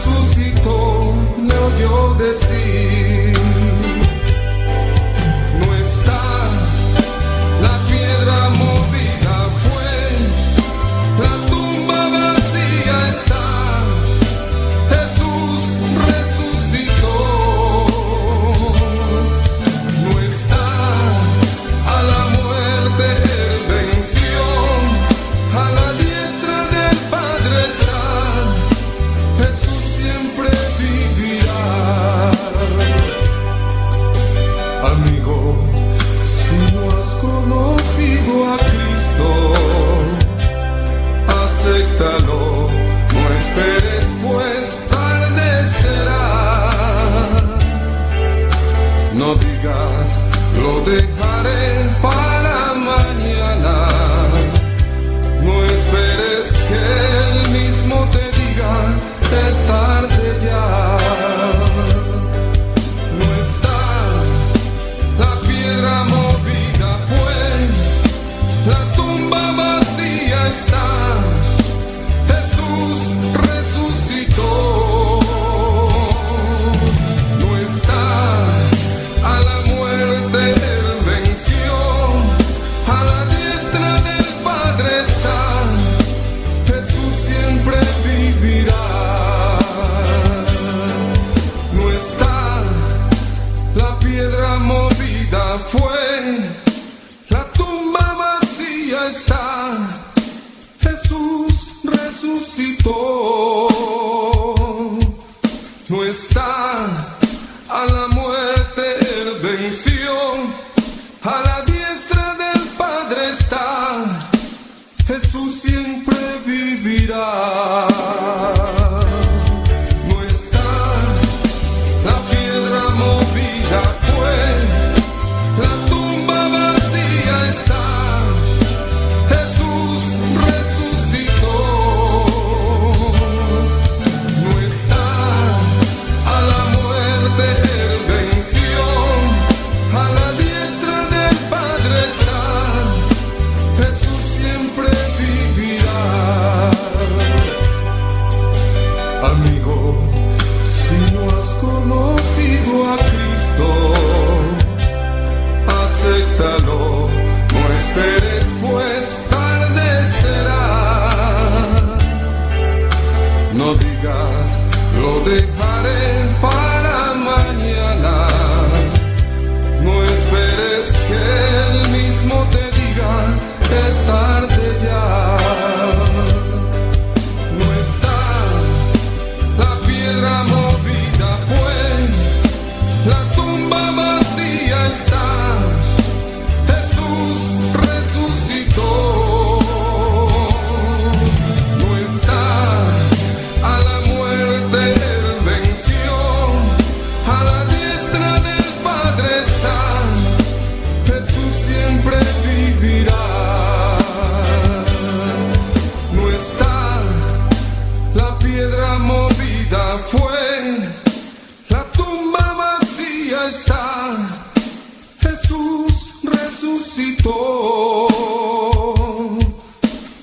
resucitó, le oyó decir: No está, la piedra movida fue, la tumba vacía está, Jesús resucitó. No está, a la muerte él venció, a la diestra del Padre está, Jesús siempre vivirá. Amigo, si no has conocido a Cristo, acéptalo, no esperes, pues tarde será. No digas: lo dejaré para mañana. No esperes que él mismo te diga: es tarde ya. No está, la piedra movida fue, la tumba vacía está, Jesús resucitó. No está, a la muerte él venció, a la diestra del Padre está, Jesús siempre vivirá. No está, la piedra movida fue, la tumba vacía está, Jesús resucitó. No está, a la muerte él venció, a la diestra del Padre está, Jesús siempre vivirá. No está, la piedra movida fue, la tumba vacía está, Jesús resucitó. No está, a la muerte él venció, a la diestra del Padre está, Jesús siempre vivirá. Amigo, si no has conocido a Cristo, acéptalo, no esperes, pues tarde será. No digas: lo dejaré para mañana. No esperes que él mismo te diga: es tarde ya. No está, la piedra movida fue, la tumba vacía está, Jesús resucitó. No está, a la muerte él venció, a la diestra del Padre está, Jesús siempre vivirá. No está, la piedra movida fue, la tumba vacía está, Jesús resucitó.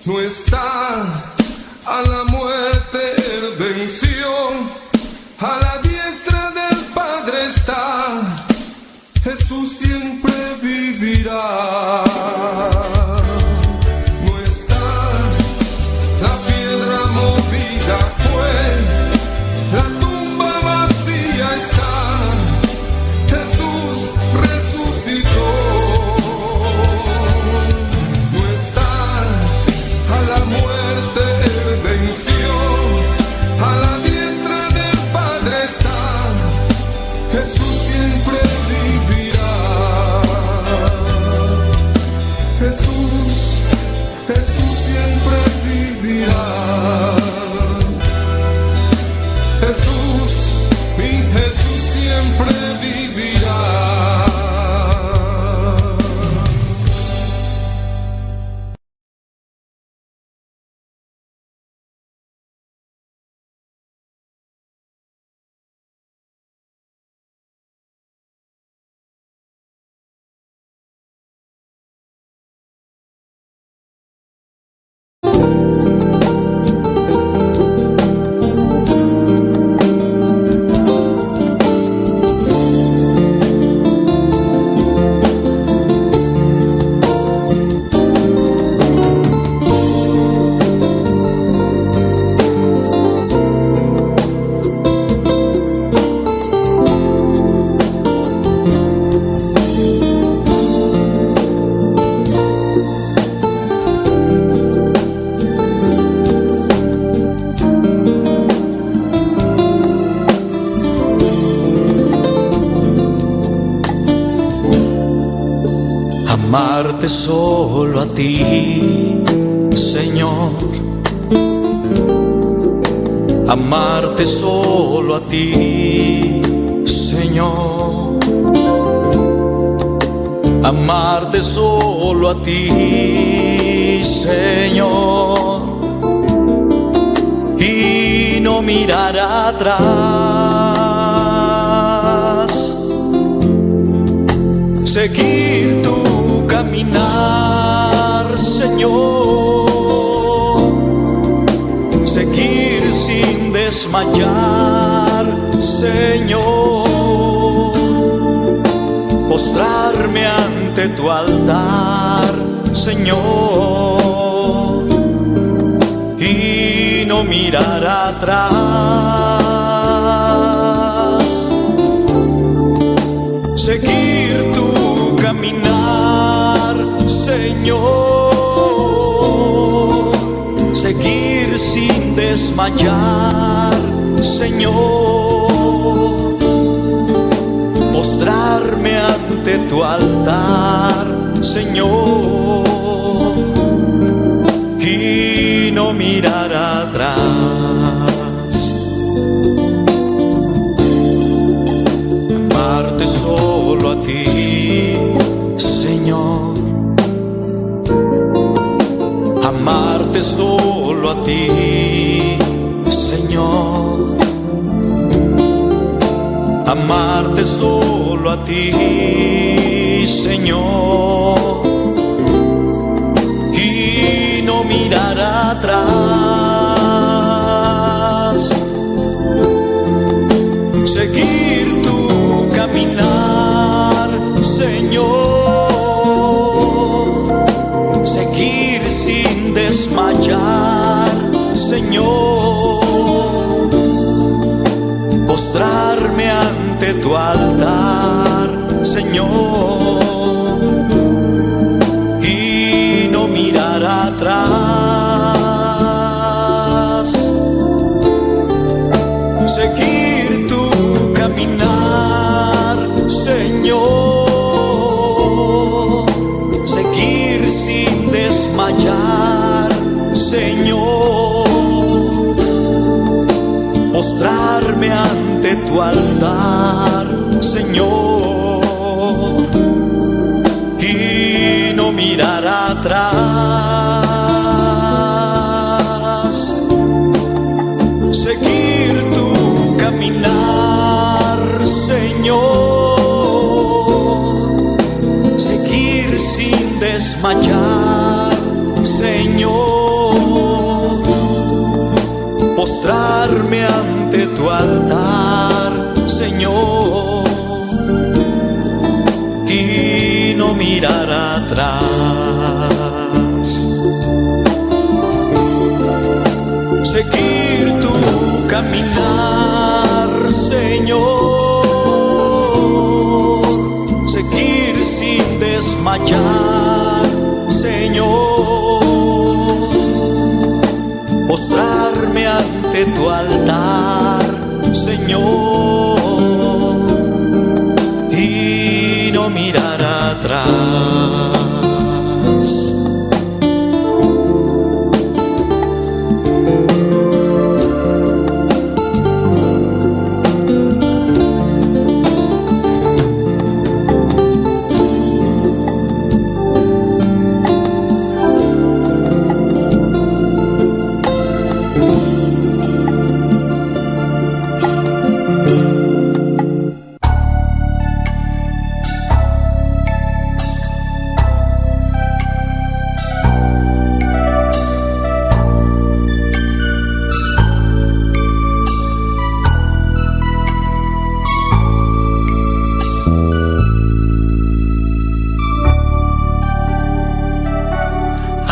No está, a la muerte él venció, a la diestra del Padre está, Jesús siempre vivirá. No está, la piedra movida fue, la tumba vacía está, Jesús resucitó. No está, a la muerte él venció, a la diestra del Padre está, Jesús siempre vivirá. Amarte solo a ti, Señor. Amarte solo a ti, Señor. Amarte solo a ti, Señor. Y no mirar atrás. Seguir tu caminar, Señor. Seguir sin desmayar, Señor. Postrarme ante tu altar, Señor. Y no mirar atrás. Seguir tu caminar, Señor. Seguir sin desmayar, Señor. Postrarme ante tu altar, Señor. Y no mirar atrás. Amarte solo a ti, Señor. Amarte solo a ti, Señor. Amarte solo a ti, Señor. Y no mirar atrás. Seguir tu caminar, Señor. Seguir sin desmayar, Señor. Postrarme ante tu altar, Señor. Y no mirar atrás. Seguir tu caminar, Señor. Seguir sin desmayar, Señor. Postrarme ante tu altar, Señor. Y no mirar atrás. Seguir tu caminar, Señor. Seguir sin desmayar, Señor. Postrarme ante tu altar, Señor. Y no mirar atrás. Seguir tu caminar, Señor. Seguir sin desmayar, Señor. Postrarme ante tu altar, Señor. Y no mirar atrás.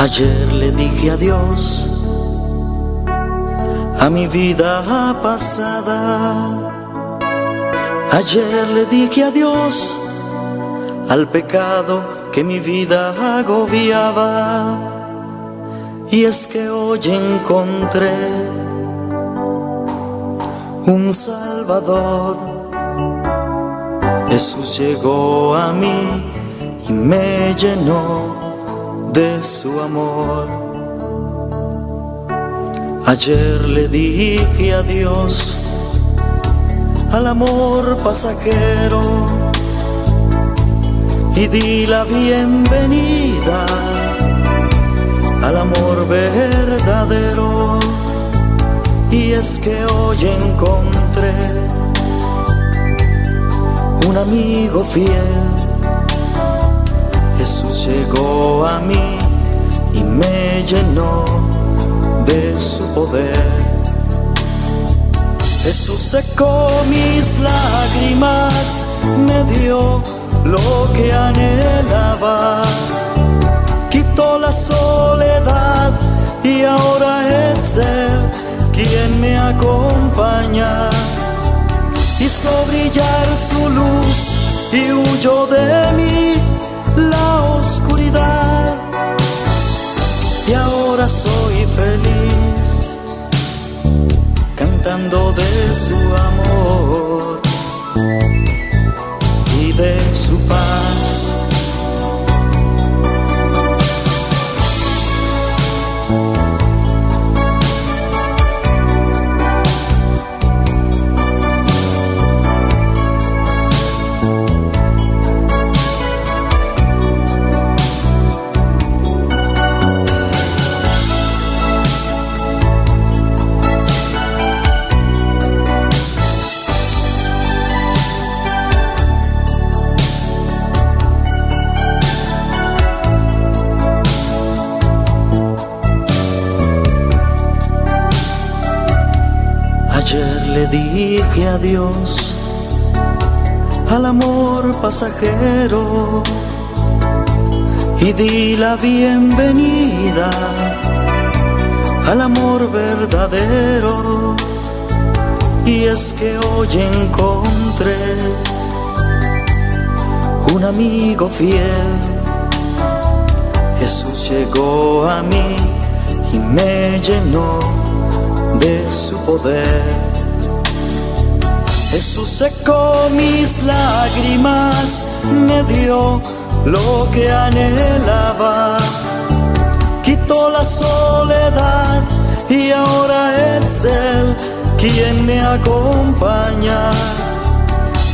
Ayer le dije adiós a mi vida pasada. Ayer le dije adiós al pecado que mi vida agobiaba. Y es que hoy encontré un Salvador. Jesús llegó a mí y y me llenó de su amor. Ayer le dije adiós al amor pasajero y di la bienvenida al amor verdadero. Y es que hoy encontré un amigo fiel. Jesús llegó a mí y me llenó de su poder. Jesús secó mis lágrimas, me dio lo que anhelaba, quitó la soledad y ahora es Él quien me acompaña. Hizo brillar su luz y huyó de mí la oscuridad. Y ahora soy feliz cantando de su amor y de su paz. Ayer le dije adiós al amor pasajero y di la bienvenida al amor verdadero. Y es que hoy encontré un amigo fiel. Jesús llegó a mí y me llenó de su poder. Jesús secó mis lágrimas, me dio lo que anhelaba, quitó la soledad y ahora es Él quien me acompaña.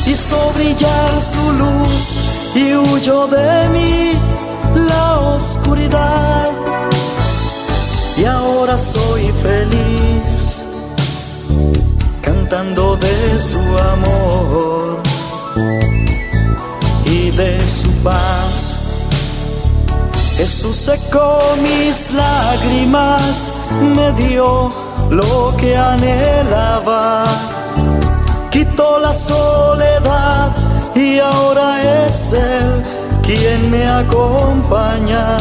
Hizo brillar su luz y huyó de mí la oscuridad. Y ahora soy feliz cantando de su amor y de su paz. Jesús secó mis lágrimas, me dio lo que anhelaba, quitó la soledad y ahora es Él quien me acompaña.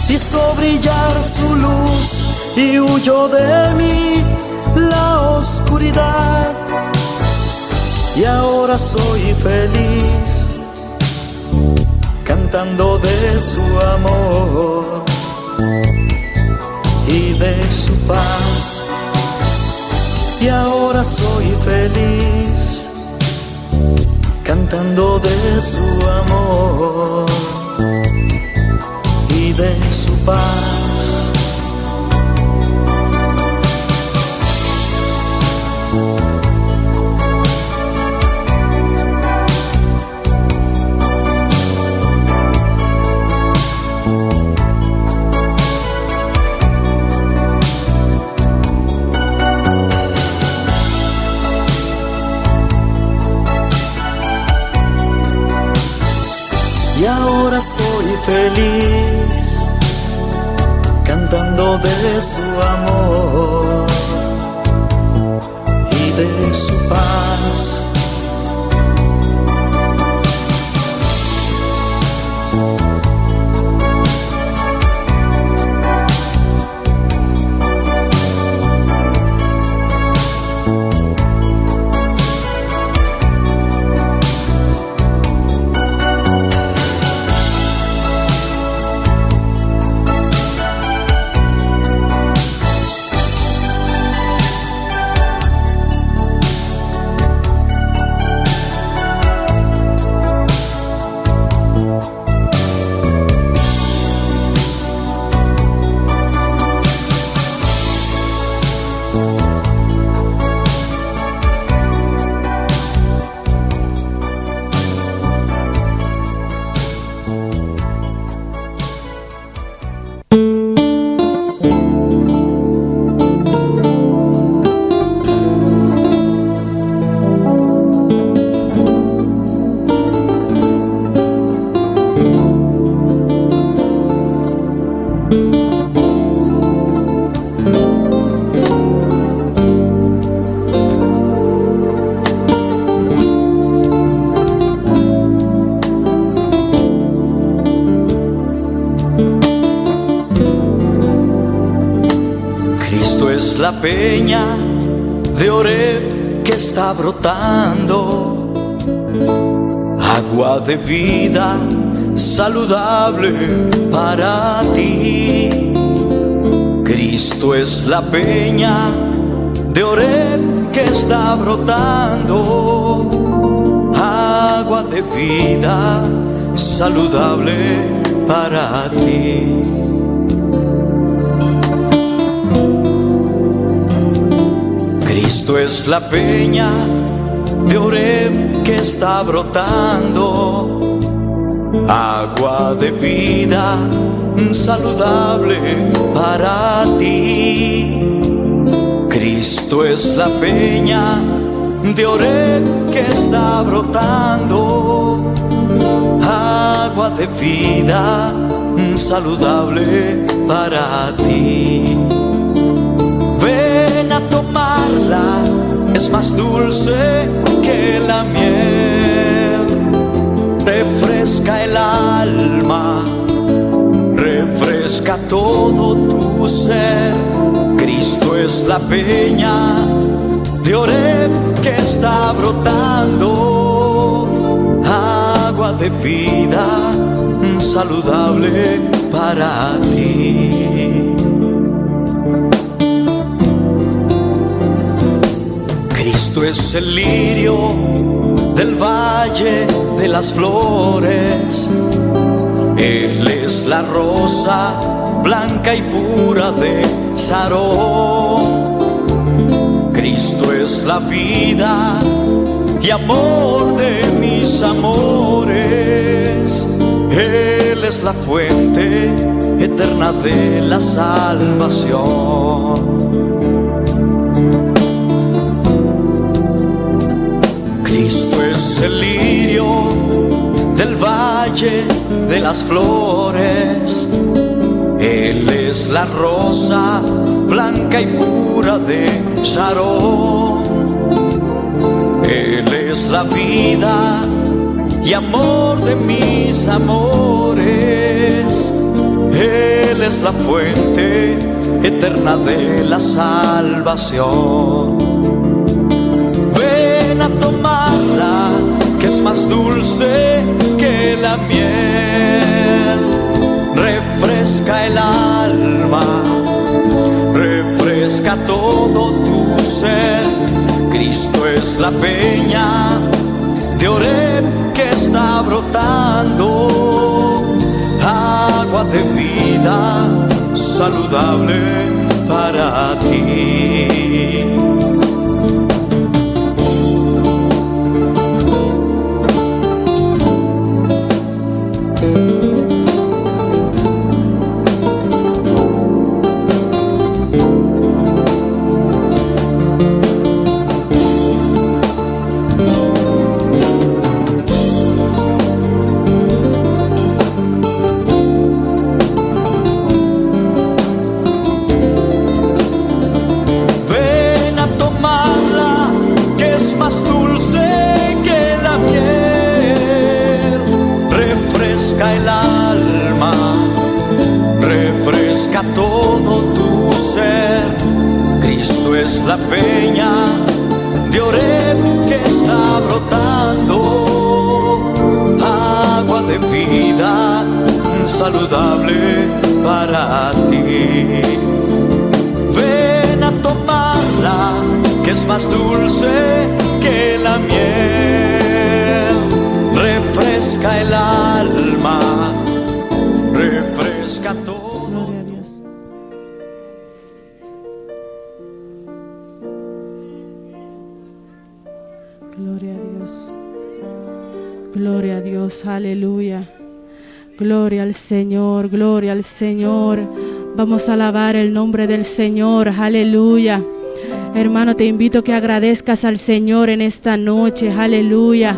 Hizo brillar su luz y huyó de mí la oscuridad. Y ahora soy feliz cantando de su amor y de su paz. Y ahora soy feliz cantando de su amor y de su paz. Y ahora soy feliz cantando de su amor y de su paz. la peña de Oreb que está brotando, agua de vida saludable para ti. Cristo es la peña de Oreb que está brotando, agua de vida saludable para ti. Cristo es la peña de Oreb que está brotando, agua de vida saludable para ti. Cristo es la peña de Oreb que está brotando, agua de vida saludable para ti. Ven a tomarla, es más dulce que la miel. Refresca el alma, refresca todo tu ser. Cristo es la peña de Oreb que está brotando, agua de vida saludable para ti. Cristo es el lirio del valle de las flores. Él es la rosa blanca y pura de Sarón. Cristo es la vida y amor de mis amores. Él es la fuente eterna de la salvación. Cristo es el lirio del valle de las flores. Él es la rosa blanca y pura de Sarón. Él es la vida y amor de mis amores. Él es la fuente eterna de la salvación. Ven a tomarla, que es más dulce que la miel. Refresca el alma, refresca todo tu ser. Cristo es la peña de Oreb que está brotando, agua de vida saludable para ti. Ven a tomarla, que es más dulce que la miel. Refresca el alma, refresca todo tu ser. Cristo es la peña de Oreb que está brotando, agua de vida saludable para ti. Ven a tomarla, que es más dulce que la miel. Refresca el alma, refresca todo. Gloria a Dios. Gloria a Dios. Gloria a Dios. Aleluya. Gloria al Señor. Gloria al Señor. Vamos a alabar el nombre del Señor. Aleluya. Hermano, te invito a que agradezcas al Señor en esta noche. Aleluya.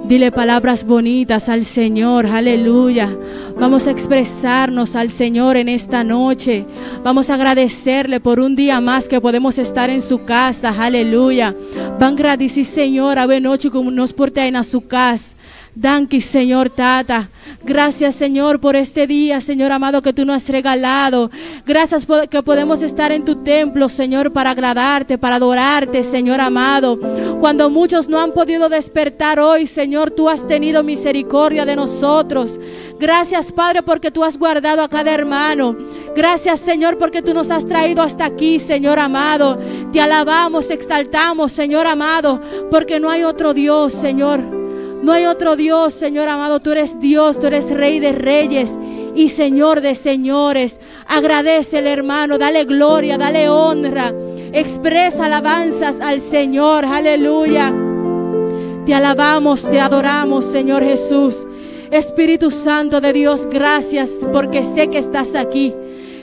Dile palabras bonitas al Señor, aleluya. Vamos a expresarnos al Señor en esta noche. Vamos a agradecerle por un día más que podemos estar en su casa, aleluya. Ban gradici Señor, awe nochi cu nos por ta na su cas. Danki Señor Tata. Gracias Señor por este día, Señor amado, que tú nos has regalado. Gracias por que podemos estar en tu templo, Señor, para agradarte, para adorarte, Señor amado. Cuando muchos no han podido despertar hoy, Señor, tú has tenido misericordia de nosotros. Gracias, Padre, porque tú has guardado a cada hermano. Gracias, Señor, porque tú nos has traído hasta aquí, Señor amado. Te alabamos, exaltamos, Señor amado, porque no hay otro Dios, Señor. No hay otro Dios, Señor amado. Tú eres Dios, tú eres Rey de reyes y Señor de señores. Agradecele, hermano, dale gloria, dale honra. Expresa alabanzas al Señor. Aleluya. Te alabamos, te adoramos, Señor Jesús. Espíritu Santo de Dios, gracias porque sé que estás aquí.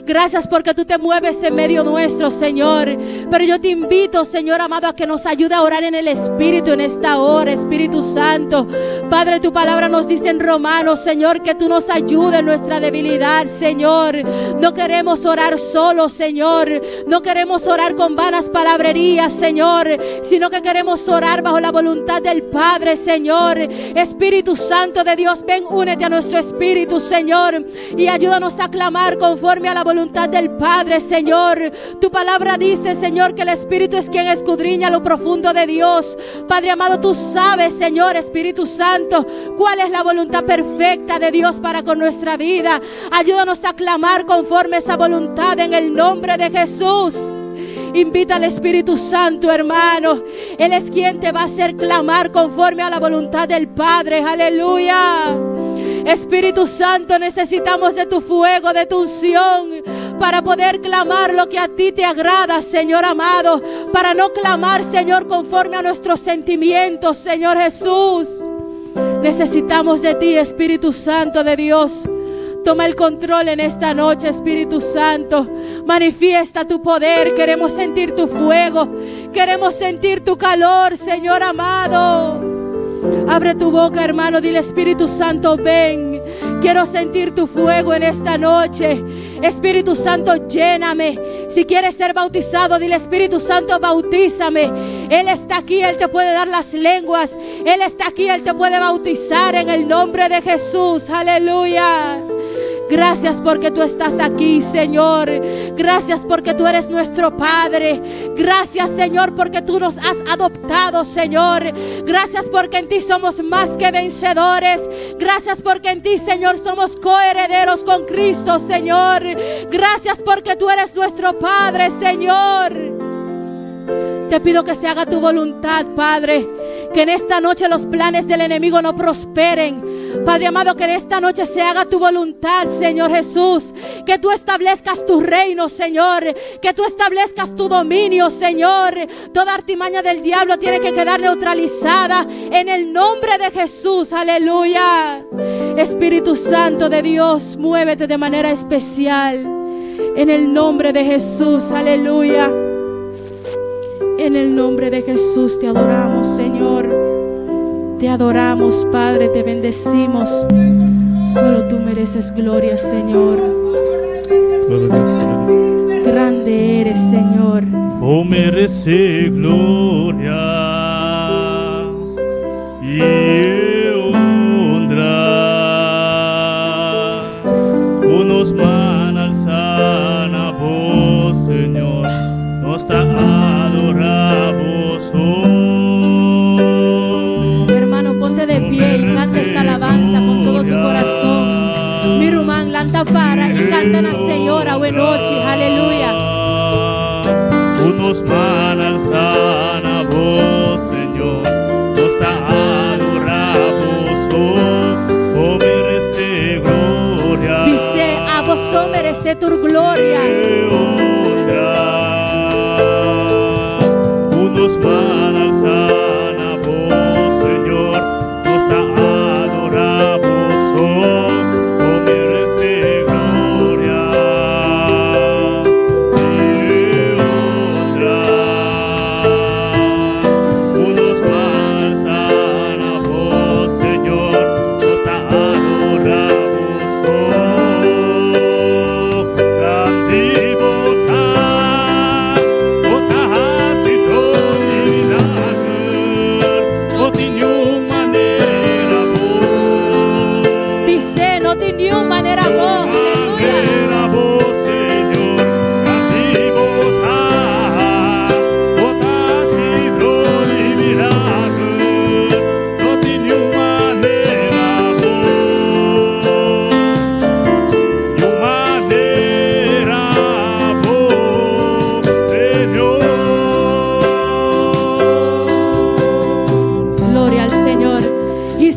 Gracias porque tú te mueves en medio nuestro, Señor. Pero yo te invito, Señor amado, a que nos ayude a orar en el Espíritu en esta hora, Espíritu Santo. Padre, tu palabra nos dice en Romanos, Señor, que tú nos ayudes en nuestra debilidad, Señor. No queremos orar solo, Señor. No queremos orar con vanas palabrerías, Señor, sino que queremos orar bajo la voluntad del Padre, Señor. Espíritu Santo de Dios, ven, únete a nuestro espíritu, Señor, y ayúdanos a clamar conforme a la voluntad del Padre, Señor. Tu palabra dice, Señor, que el Espíritu es quien escudriña lo profundo de Dios. Padre amado, tú sabes, Señor, Espíritu Santo, cuál es la voluntad perfecta de Dios para con nuestra vida. Ayúdanos a clamar conforme a esa voluntad en el nombre de Jesús. Invita al Espíritu Santo, hermano. Él es quien te va a hacer clamar conforme a la voluntad del Padre. Aleluya. Espíritu Santo, necesitamos de tu fuego, de tu unción, para poder clamar lo que a ti te agrada, Señor amado. Para no clamar, Señor, conforme a nuestros sentimientos, Señor Jesús. Necesitamos de ti, Espíritu Santo de Dios. Toma el control en esta noche, Espíritu Santo. Manifiesta tu poder. Queremos sentir tu fuego. Queremos sentir tu calor, Señor amado. Abre tu boca, hermano. Dile, Espíritu Santo, ven. Quiero sentir tu fuego en esta noche. Espíritu Santo, lléname. Si quieres ser bautizado, dile, Espíritu Santo, bautízame. Él está aquí, Él te puede dar las lenguas. Él está aquí, Él te puede bautizar en el nombre de Jesús. Aleluya. Gracias porque tú estás aquí, Señor. Gracias porque tú eres nuestro Padre. Gracias, Señor, porque tú nos has adoptado, Señor. Gracias porque en ti somos más que vencedores. Gracias porque en ti, Señor, somos coherederos con Cristo, Señor. Gracias porque tú eres nuestro Padre, Señor. Te pido que se haga tu voluntad, Padre. Que en esta noche los planes del enemigo no prosperen. Padre amado, que en esta noche se haga tu voluntad, Señor Jesús. Que tú establezcas tu reino, Señor. Que tú establezcas tu dominio, Señor. Toda artimaña del diablo tiene que quedar neutralizada en el nombre de Jesús. Aleluya. Espíritu Santo de Dios, muévete de manera especial. En el nombre de Jesús. Aleluya. En el nombre de Jesús te adoramos, Señor. Te adoramos, Padre, te bendecimos. Solo tú mereces gloria, Señor. Gloria a Dios, aleluya. Grande eres, Señor. Bo meresé gloria i honra. Ku nos man alsá na bo, Señor, nos ta adorá bo so. Hermano, ponte de pie y canta esta alabanza con todo tu corazón. Mi ruman, lanta para i kanta na Señor, awe nochi. Aleluya. Ku nos man alsá na bo, Señor, nos ta adorá bo so, bo meresé gloria. Bis'é, abo so meresé tur gloria. Honra. Ku nos man alsá na bo, Señor, nos ta adorá bo so, bo meresé gloria i honra. Ku nos man alsá na bo, Señor, nos ta adorá bo so. Grandi bo ta, bo ta hasi milager.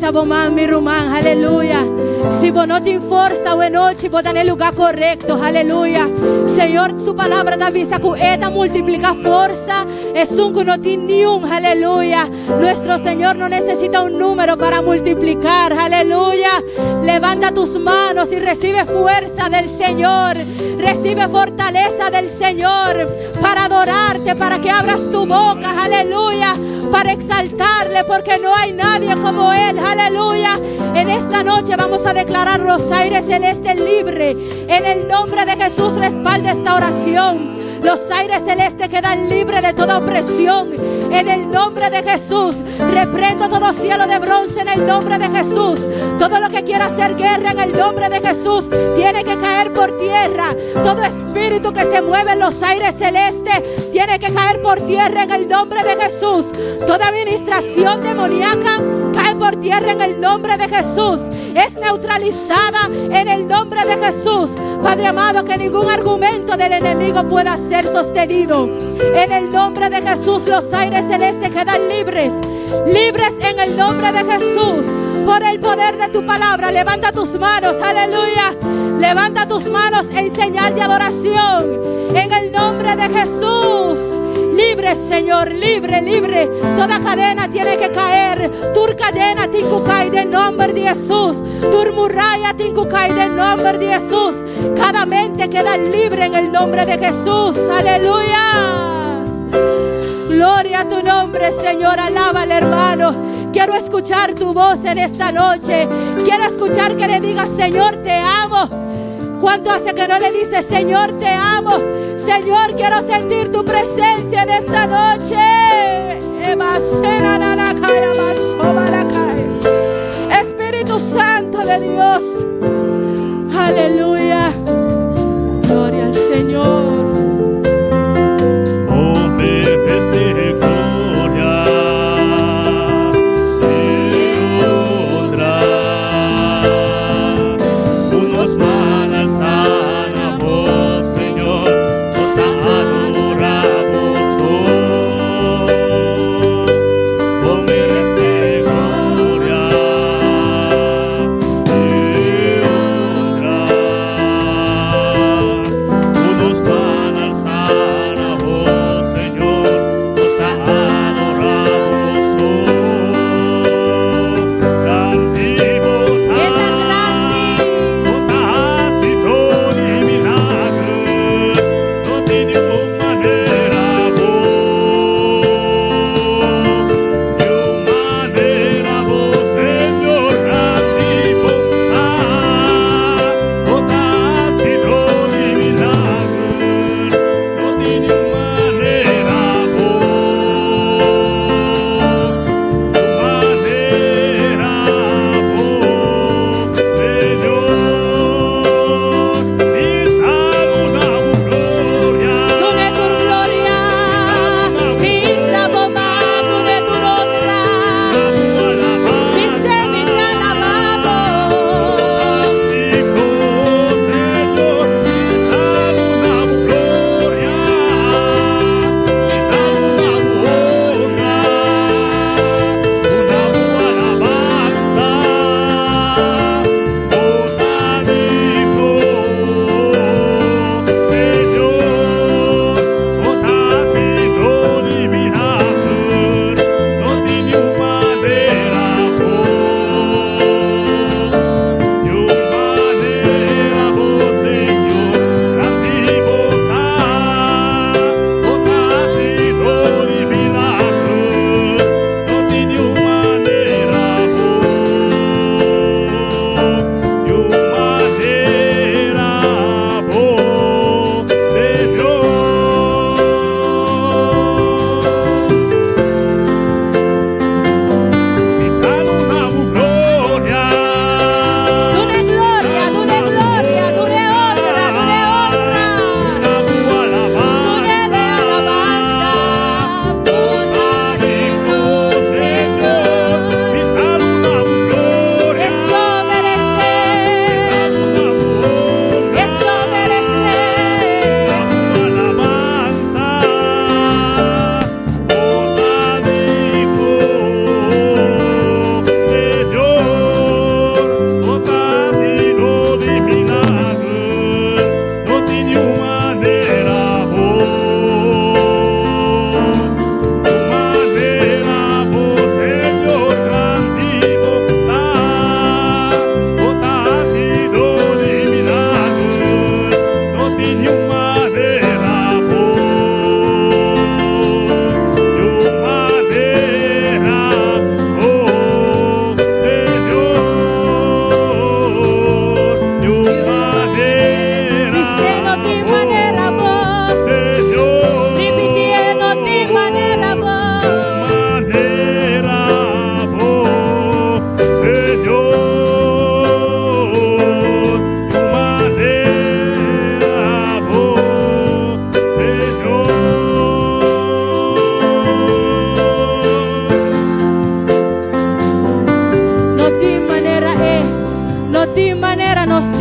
Hisa bo man, mi ruman, aleluya. Si bo no tin forsa awe nochi, bo ta na e lugá korekto, aleluya. Señor su palabra ta bisa ku E ta multipliká forsa esun ku no tin niun, aleluya. Nuestro Señor no nesesita un número para multiplicar, aleluya. Levanta tus manos y recibe fuerza del Señor. Recibe fortaleza del Señor para adorarte, para que abras tu boca, aleluya, para exaltarle, porque no hay nadie como Él, aleluya. En esta noche vamos a declarar los aires celestes libre. En el nombre de Jesús respalda esta oración. Los aires celestes quedan libres de toda opresión. En el nombre de Jesús, reprendo todo cielo de bronce en el nombre de Jesús. Todo lo que quiera hacer guerra en el nombre de Jesús tiene que caer por tierra. Todo espíritu que se mueve en los aires celestes tiene que caer por tierra en el nombre de Jesús. Toda administración demoníaca cae por tierra en el nombre de Jesús. Es neutralizada en el nombre de Jesús. Padre amado, que ningún argumento del enemigo pueda ser sostenido. En el nombre de Jesús, los aires celestes quedan libres. Libres en el nombre de Jesús. Por el poder de tu palabra, levanta tus manos. Aleluya. Levanta tus manos en señal de adoración. En el nombre de Jesús. Libre, Señor, libre, libre. Toda cadena tiene que caer. Tur cadena tin cu cay den nomber di Jesús. Tur muraya tin cu cay den nomber di Jesús. Cada mente queda libre en el nombre de Jesús. Aleluya. Gloria a tu nombre, Señor. Alábale, hermano. Quiero escuchar tu voz en esta noche. Quiero escuchar que le digas, Señor, te amo. ¿Cuánto hace que no le dices, Señor, te amo? Señor, quiero sentir tu presencia en esta noche. Espíritu Santo de Dios. Aleluya. Gloria al Señor. Bo merece gloria y honra. Cu nos man halsa na bo, Señor, nos ta adora Bo so. Bo merece gloria y honra.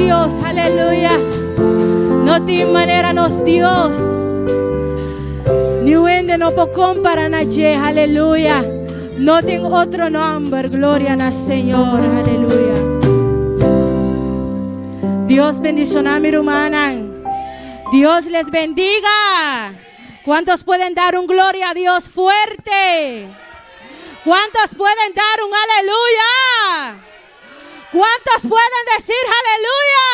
Dios. Aleluya. No tin manera nos Dios. Ni hende no por kompará na dje. Aleluya. No tin otro nòmber. Gloria na Señor. Aleluya. Dios bendishoná mi rumannan. Dios les bendiga. ¿Cuántos pueden dar un gloria a Dios fuerte? ¿Cuántos pueden dar un aleluya? ¿Cuántos pueden decir aleluya?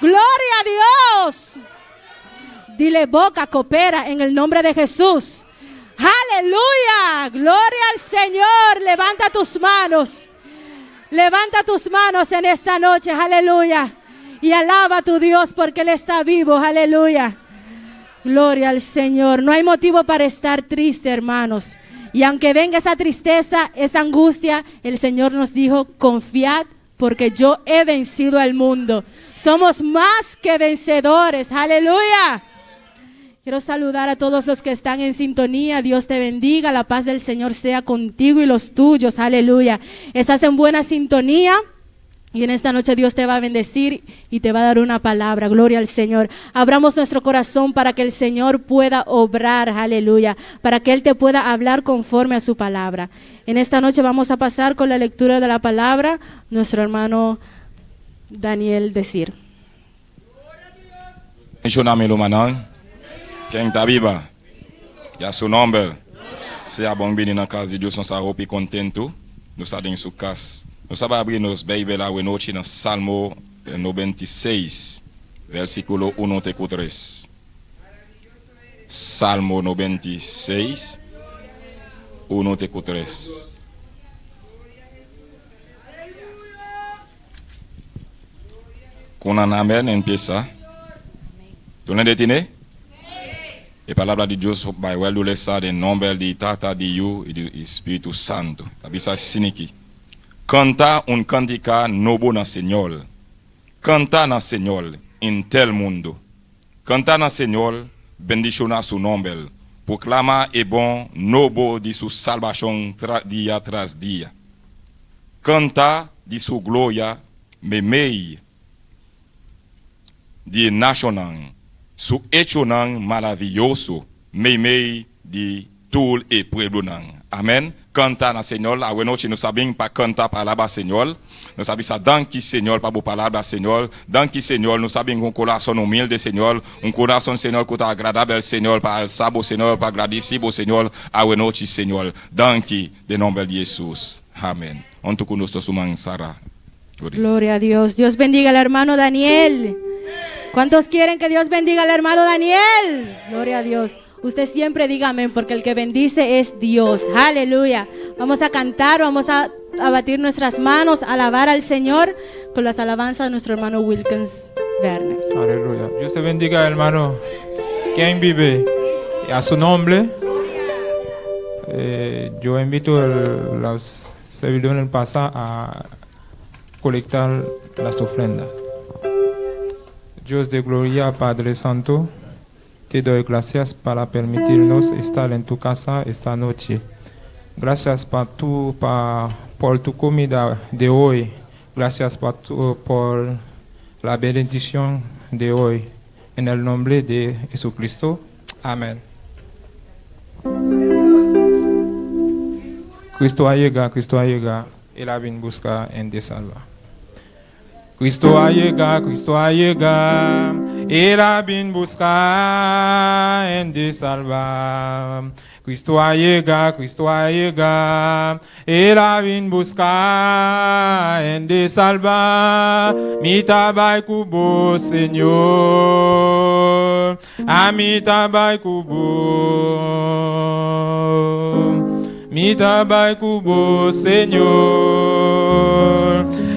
Gloria a Dios. Dile boca, coopera en el nombre de Jesús. Aleluya. Gloria al Señor. Levanta tus manos. Levanta tus manos en esta noche. Aleluya. Y alaba a tu Dios porque Él está vivo. Aleluya. Gloria al Señor. No hay motivo para estar triste, hermanos. Y aunque venga esa tristeza, esa angustia, el Señor nos dijo, confiad porque yo he vencido al mundo. Somos más que vencedores. Aleluya. Quiero saludar a todos los que están en sintonía. Dios te bendiga. La paz del Señor sea contigo y los tuyos. Aleluya. Estás en buena sintonía. Y en esta noche Dios te va a bendecir y te va a dar una palabra. Gloria al Señor. Abramos nuestro corazón para que el Señor pueda obrar. Aleluya. Para que Él te pueda hablar conforme a su palabra. En esta noche vamos a pasar con la lectura de la palabra. Nuestro hermano Daniel Decir. Bendishoná mi rumannan. Ken ta biba? I a su nòmber. Sea bon bini na kas di Dios, nos ta hopi kontentu. Nos ta den su kas. Nos ta habri nos Beibel awe nochi na Salmo 96, versíkulo 1 te 3. Salmo 96, 1 te 3. Con un amén empieza. Tur hende tin'é? E palabra di Dios bai wòrdu lesá den nòmber di Tata, di Yu i di Spiritu Santu. Ta bisa asin'aki. Kanta un kantika nobo na Señor. Kanta na Señor, henter mundu. Kanta na Señor, bendishoná su nòmber. Proklamá e bon nobo di su salbashon dia tras dia. Kanta di su gloria meimei di nashonnan, su echonan maravioso meimei di tur e pueblonan. Amèn. Kanta na Señor. Awe nochi nos ta bin pa kanta pa alabá Señor. Nos ta bisa danki Señor pa bo palabra, Señor. Danki Señor. Nos ta bin ku un kurason humilde, Señor. Un kurason, Señor, ku ta agradabel, Señor, pa alsa bo, Señor, pa gradisí bo, Señor, awe nochi, Señor. Danki den nòmber di Hesus. Amèn. Huntu ku nos ruman Sara. Gloria a Dios. Dios bendiga al hermano Daniel. ¿Cuántos quieren que Dios bendiga al hermano Daniel? Gloria a Dios. Usted siempre diga amén, porque el que bendice es Dios. Aleluya. Vamos a cantar, vamos a batir nuestras manos, a alabar al Señor con las alabanzas de nuestro hermano Wilkins Werner. Aleluya. Dios te bendiga, hermano. Ken vive a su nombre. Yo invito a los servidores del pasar a colectar las ofrendas. Dios de gloria, Padre Santo, te doy gracias para permitirnos estar en tu casa esta noche. Gracias por tu comida de hoy. Gracias por la bendición de hoy. En el nombre de Jesucristo. Amén. Cristo a yega, Cristo a yega, El a bin buska hende salba. Cristo a yega, Cristo a yega, El a bin buska hende salba. Cristo a yega, Cristo a yega, El a bin buska hende salba. Mi ta bai ku bo, Señor, ami ta bai ku bo. Mi ta bai ku bo, Señor,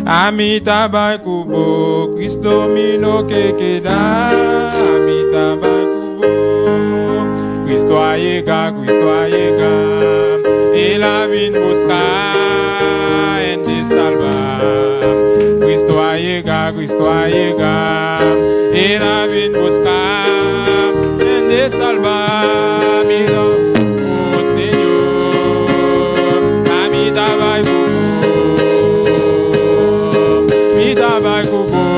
ami ta bai ku bo, Cristo mi no ke keda, ami ta bai ku bo. Cristo a yega, Cristo a yega, El a bin buska hende salba. Cristo a yega, Cristo a yega, El a bin buska hende salba. Mi oh Señor, ami ta bai ku bo, mi ta bai ku bo.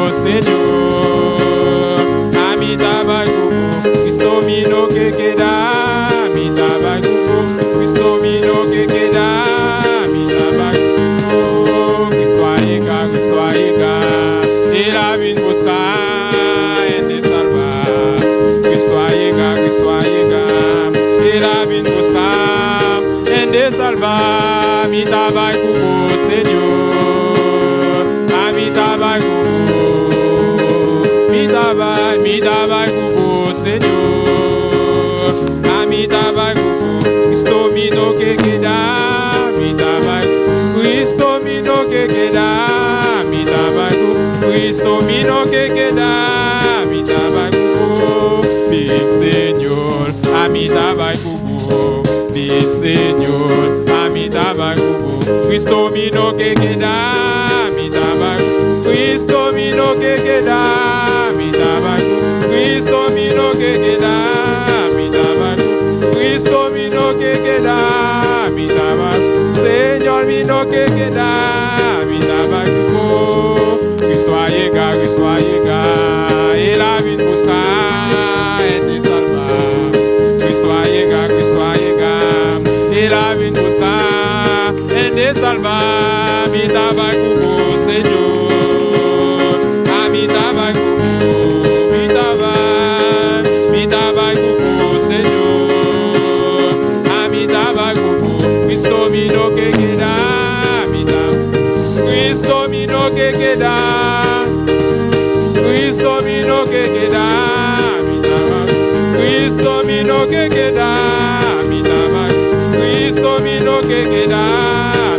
Hende salbá, mi ta bai ku bo, Señor. Ami ta bai ku bo. Mi ta bai, mi ta bai ku bo, Señor. Ami ta bai ku bo. Kristo mi no ke keda, mi ta bai. Kristo mi no ke keda, mi ta bai ku. Kristo mi no ke keda, mi ta bai ku bo. Bin Señor, ami ta bai ku bo. Bin Señor, ami ta bai ku bo. Kristo mi no ke keda, mi ta bai ku. Kristo mi no ke keda, mi ta bai ku. Kristo mi no ke keda, mi ta bai ku. Kristo mi no ke keda, mi ta bai ku. Señor mi no ke keda, mi ta bai ku bo. Kristo a yega, Kristo a yega, El a bin buska hende salbá. Kristo a yega, Kristo a yega, El a bin buska hende salbá. Mi ta bai ku bo, Señor. Ami ta bai ku bo, mi ta bai, mi ta bai ku bo, Señor. Ami ta bai ku bo, Kristo mi no ke keda, mi ta, Kristo mi no ke keda, Kristo mi no ke keda, mi ta bai, Kristo mi no ke keda, mi ta bai, Kristo mi no ke keda,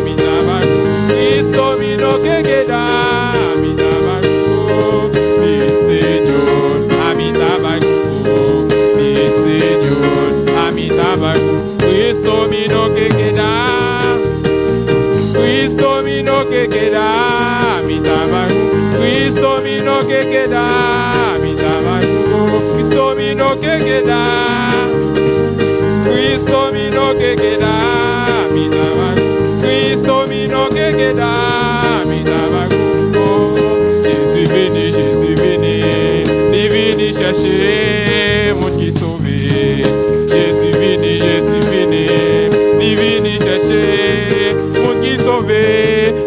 mi ta bai, Kristo mi no ke keda, mi ta bai ku bo, bin Señor, ami ta bai ku bo, bin Señor, ami ta bai ku, Kristo mi no ke keda, Kristo mi no ke keda, mi ta bai ku, Kristo mi no ke keda, mi ta bai ku bo, Kristo mi no ke keda, Kristo mi no ke keda, mi ta bai ku, Kristo mi no ke keda, mi ta bai ku bo. Jezi vini, Jezi vini, li vini chèche moun ki sove. Jezi vini, Jezi vini, li vini chèche moun ki sove.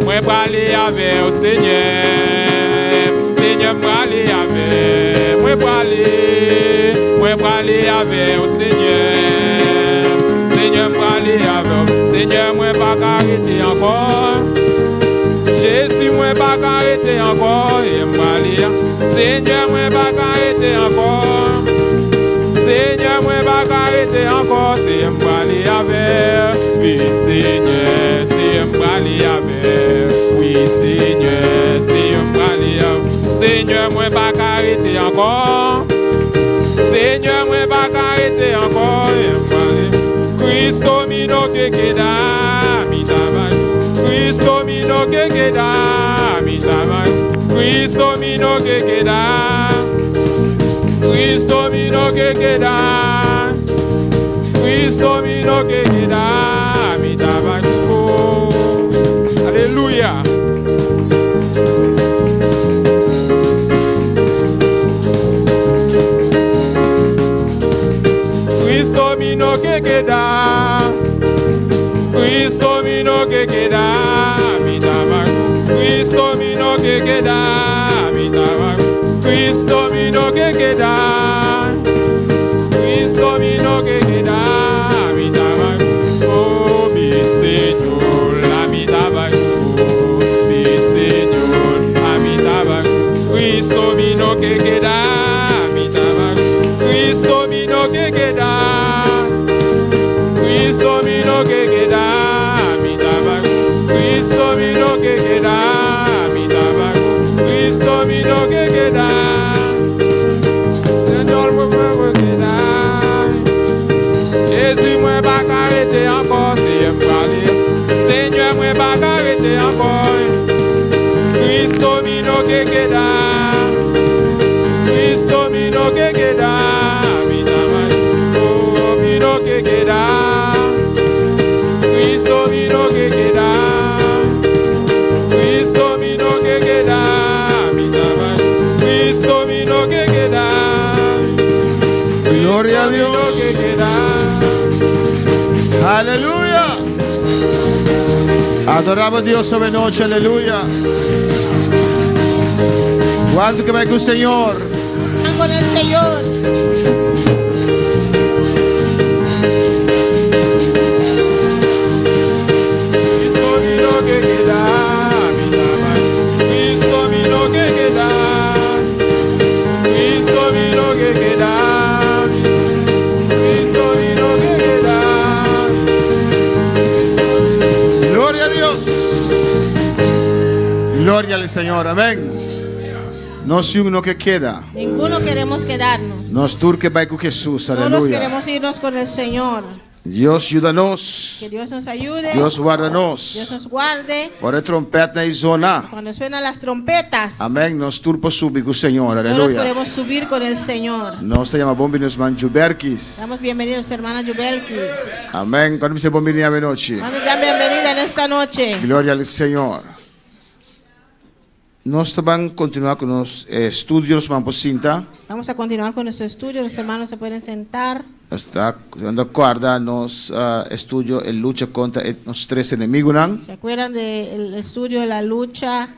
Mwen prale avè w, Senyè, Senyè m prale avè, mwen prale, mwen prale avè w, Senyè, Senyè m prale avè w, Senyè mwen pa ka rete ankò. Jezi mwen pa ka rete ankò, e m prale, Senyè mwen pa ka rete ankò. Senyè mwen pa ka rete ankò, Senyè m prale avè w. Vin Senyè, Senyè m prale avè w. Wi Senyè, Senyè m prale avè w. Senyè mwen pa ka rete ankò. Senyè mwen pa ka rete ankò, e m prale. Kristo mi no ke keda, mi ta bai. Kristo mi no ke keda, mi ta bai. Kristo mi no ke keda. Kristo mi no ke keda. Kristo mi no ke keda, mi ta bai ku bo. Aleluya. Kristo mi no ke keda. Kristo mi no ke keda, mi ta bai ku. Kristo mi no ke keda, mi ta bai ku. Kristo mi no ke keda. Kristo mi no ke keda, mi ta bai ku. Oh, bin Señor, ami ta bai ku bo. Bin Señor, ami ta bai ku. Kristo mi no ke keda, mi ta bai ku. Kristo mi no ke keda. Kristo mi no ke keda, mi ta bai ku. Kristo mi no ke keda, mi ta bai ku. Kristo mi no ke keda. Señor mwen mwen keda. Jezi mwen pa ka rete ankò, Senyè m prale. Senyè mwen pa ka rete ankò. Kristo mi no ke keda. Kristo mi no ke keda. Mi ta bai. Oh, mi no ke keda. Kristo mi no ke keda. Kristo mi no ke keda. Mi ta bai. Kristo mi no ke keda. Gloria a Kristo mi no Dios. ke keda. Aleluya. Adoramos a Dios sobre noche, aleluya. Kuantu ke bai ku Señor? Están con el Señor. Gloria al Señor. Amèn. Nos niun no ke keda. Ninguno queremos quedarnos. Nos tur ke bai ku Hesus. Todos Aleluya. queremos irnos con el Señor. Dios yuda nos. Que Dios nos ayude. Dios warda nos. Dios nos guarde. Ora tròmpètnan zona. Cuando suenan las trompetas, Amèn. Nos tur por subi ku Señor. todos Aleluya. podemos subir con el Señor. Nos ta yama bon bini ruman Juberkis. Damos bienvenida a nuestra hermana Jubelkis. Amèn. Kuantu ta bisa bon bini anochi? ¿Cuántos dan bienvenida en esta noche? Gloria al Señor. Nos ta bai kontinuá ku nos estudio, rumannan por sinta. Vamos a continuar con nuestro estudio. Los hermanos se pueden sentar. Nos ta kòrda nos estudio e lucha kontra nos tres enemigunan. ¿Se acuerdan del estudio de la lucha,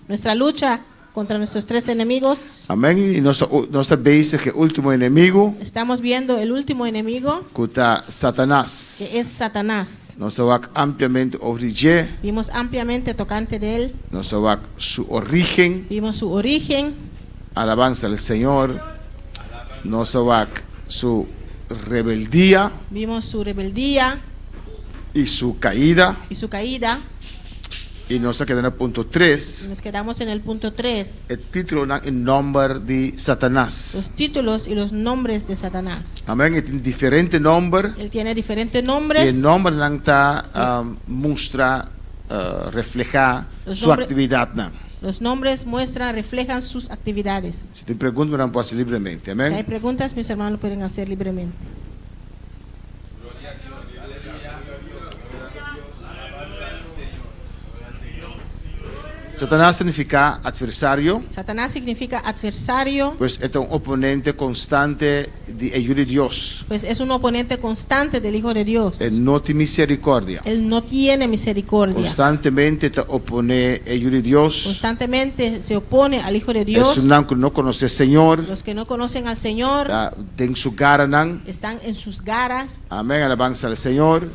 nuestra lucha contra nuestros tres enemigos? Amèn. I nos nos ta bezig ku e último enemigu, Estamos viendo el último enemigo, ku ta Satanas. Que es Satanás. Nos a wak ampliamente over dje. Vimos ampliamente tocante de él, Nos a wak su origen. Vimos su origen, Alabanza al Señor. Nos a wak su rebeldia vimos su rebeldía i su kaida. Y su caída. I nos a keda na punto 3. Y nos quedamos en el punto 3, E títulonan i nòmber di Satanas. Los títulos y los nombres de Satanás. Amèn. E tin diferente nòmber. Él tiene diferentes I nombres. e nòmbernan ta um, mustra, reflehá Los su aktividatnan. Los nombres muestran, reflejan sus actividades. Si tin pregunta, nan por hasi libremente. Si hay Amèn. Preguntas, mis hermanos lo pueden hacer libremente. Satanas ta nifiká atversario. Satanás significa adversario, Pues e ta un oponente konstante di e Yu di Dios. Pues es un oponente constante del Hijo de Dios. E no tin miserikòrdia. Él no tiene misericordia. Konstantemente ta oponé e Yu di Dios. Constantemente se opone al Hijo de Dios. Esnan ku no konosé Señor. Los que no conocen al Señor Ta den su garanan. Están en sus garras. Amèn. Alabansa al Señor.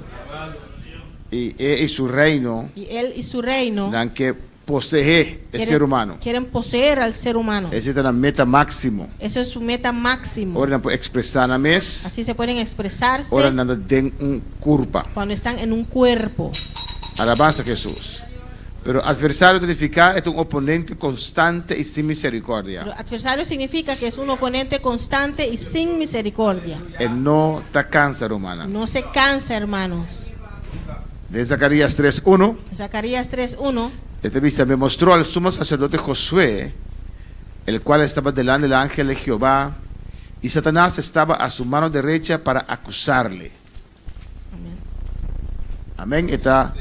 I e i su reino. Y él y su reino Nan ke poseé e ser humano. Quieren poseer al ser humano. Esei ta nan meta máksimo. Eso es su meta máximo. Ora nan por ekspresá nan mes. Así se pueden expresarse Ora nan ta den un kurpa. Cuando están en un cuerpo. Alabansa Hesus. Pero atversario ta nifiká e ta un oponente konstante i sin miserikòrdia. Pero adversario significa que es un oponente constante y sin misericordia. E no ta kansa, rumannan. No se cansa, hermanos. Den Zacarías 3.1, Zacarías 3.1 e ta bisa, me mostró al sumo sacerdote Josué, el cual estaba delante del ángel de Jehová, y Satanás estaba a su mano derecha para acusarle. Amén. Amèn. E ta,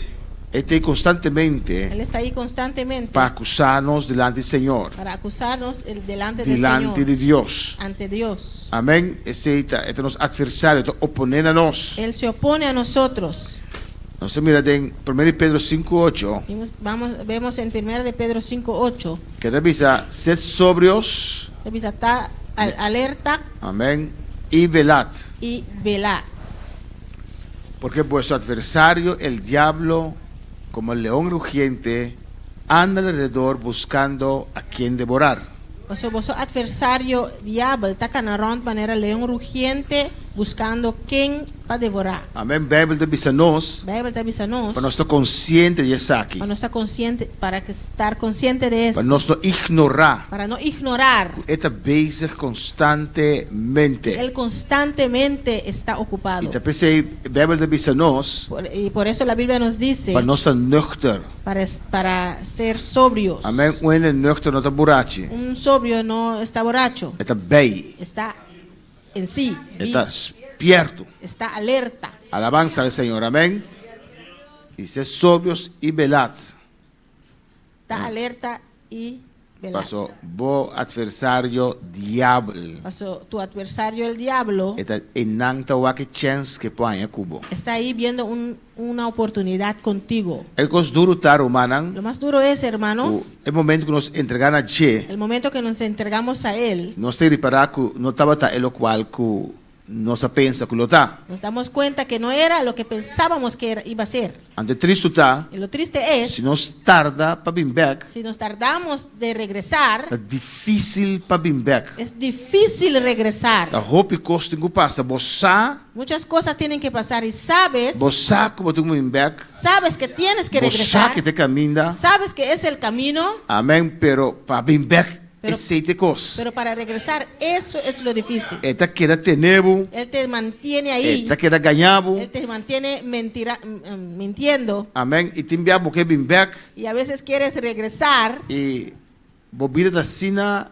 e ta konstantemente Él está ahí constantemente pa akusá nos dilanti di Señor, para acusarnos delante del dilanti Señor, di Dios. Ante Dios. Amèn. Esei ta, e ta nos atversario, ta oponé na nos. Él se opone a nosotros. Nos ta mira den 1 Pedro 5.8, Vemos en 1 de Pedro 5.8, ku ta bisa, sed sobrios, Dice, está alerta amèn, i velad. Y velad. Porque vuestro adversario, el diablo, como el león rugiente, anda alrededor buscando a quien devorar. O boso atversario diabel ta kana rònt manera leon rugiente buskando ken pa devorá. Amèn. Beibel ta bisa nos, Beibel ta bisa nos pa nos ta konsiente di esaki. Pa nos ta konsiente, para que estar consciente de Pa esto, nos no ignorá. Para no ignorar. E ta bezig konstantemente. Él constantemente está ocupado. I ta p'esei Beibel ta bisa nos, Y por eso la Biblia nos dice pa nos ta nuchter. para ser sobrios. Amèn. Un hende nuchter no ta burachi. Un sobrio no está borracho, E ta bij. Está en sí, E ta spièrtu. Está alerta. Alabansa al Señor. Amèn. I sed sobrios i velad. Está alerta y velad. Pasó bo atversario diabel. Pasó tu adversario el diablo E ta einan ta wak chèns ku e por haña ku bo. Está ahí viendo una oportunidad contigo. E kos duru ta, rumannan. Lo más duro es, hermanos, E momento ku nos entregá na dje, el momento que nos entregamos a Él, nos ta ripará ku no tabata e lokual ku nos a pensa ku lo ta. Nos damos cuenta que no era lo que pensábamos que era, iba a ser. Anto e tristu ta, Y lo triste es, si nos tarda pa bin bèk, si nos tardamos de regresar, ta difísil pa bin bèk. es difícil regresar. Ta hopi kos tin ku pasa. Bo sa, Muchas cosas tienen que pasar y sabes, bo sa ku bo tin ku bin bèk, sabes que tienes que bo sa regresar, ke ta e kaminda. sabes que es el camino, Amèn, pero pa bin bèk Pero- esei ta e kos. pero para regresar eso es lo difícil. E ta keda tene bo, Él te mantiene e ahí, ta keda gaña bo. él te mantiene mentira, mintiendo Amèn, i tin bia bo ke bin bèk y a veces quieres regresar i bo bida ta asina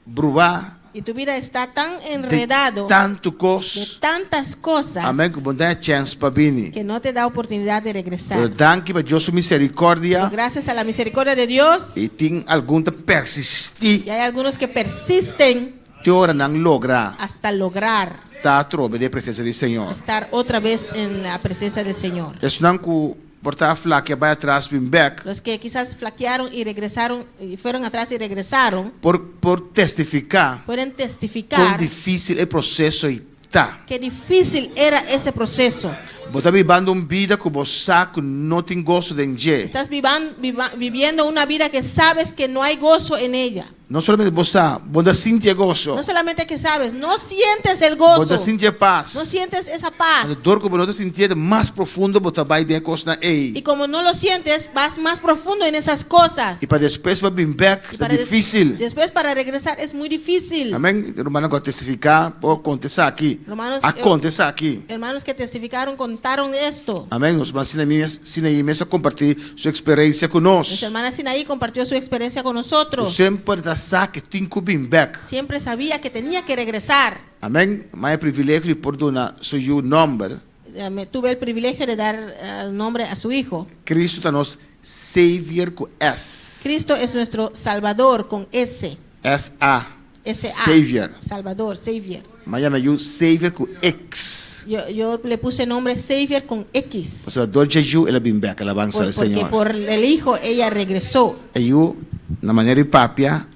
brubá y tu vida está tan de enredado tantu de kos. tantas cosas Amèn, ku bo no ta haña chèns pa bini. que no te da oportunidad de regresar. Pero danki pa Dios su Pero miserikòrdia gracias a la misericordia de Dios, i tin algun ta persistí y hay algunos que persisten te ora nan logra hasta lograr ta atrobe den e presensia di Señor. estar otra vez en la presencia del Señor. Esnan ku por ta flakia bai atras bin bèk Los que quizás flaquearon y regresaron, y fueron atrás y regresaron, por por testifiká pueden kon testificar difísil e proseso ei ta. qué difícil era ese proceso. Bo ta bibando un bida ku bo sa ku no tin goso den dje. Estás vivan- viva- viviendo una vida que sabes que no hay gozo en ella. No solamente bo sa, bo no ta sinti e goso. No solamente que sabes, no sientes el Bo no gozo. ta sinti e pas. No sientes esa paz. Anto dor ku bo no ta sintié, mas profundo bo ta bai den e kosnan ei. Y como no lo sientes, vas más profundo en esas cosas. I pa despues pa bin bèk Y ta para des- difísil. Después para regresar es muy difícil. Amèn. Rumannan ku a testifiká por konta esaki. Romanos, A eh, konta esaki. Hermanos que testificaron contaron esto. Amèn. Nos ruman Sinaí mes, Sinaí mes a kompartí su eksperensia ku nos. Nuestra hermana Sinaí compartió su experiencia con Ku nosotros. semper ta sa ku tin ku bin bèk. Siempre sabía que tenía que regresar. Amèn. Mi a e privilegio di por duna su yu nòmber. Eh, me- tuve el privilegio de dar eh, nombre a su hijo. Cristo ta nos Savior ku S. Cristo es nuestro Salvador con S. S-A. S-A. Savior. Salvador, Savior. Mi a yama yu Savior ku X. Yo, yo le puse nombre Savior con X. Pasobra dor dje yu el a bin bek, alabansa Por- al porque Señor. por el hijo ella regresó. E yu, na manera di papia,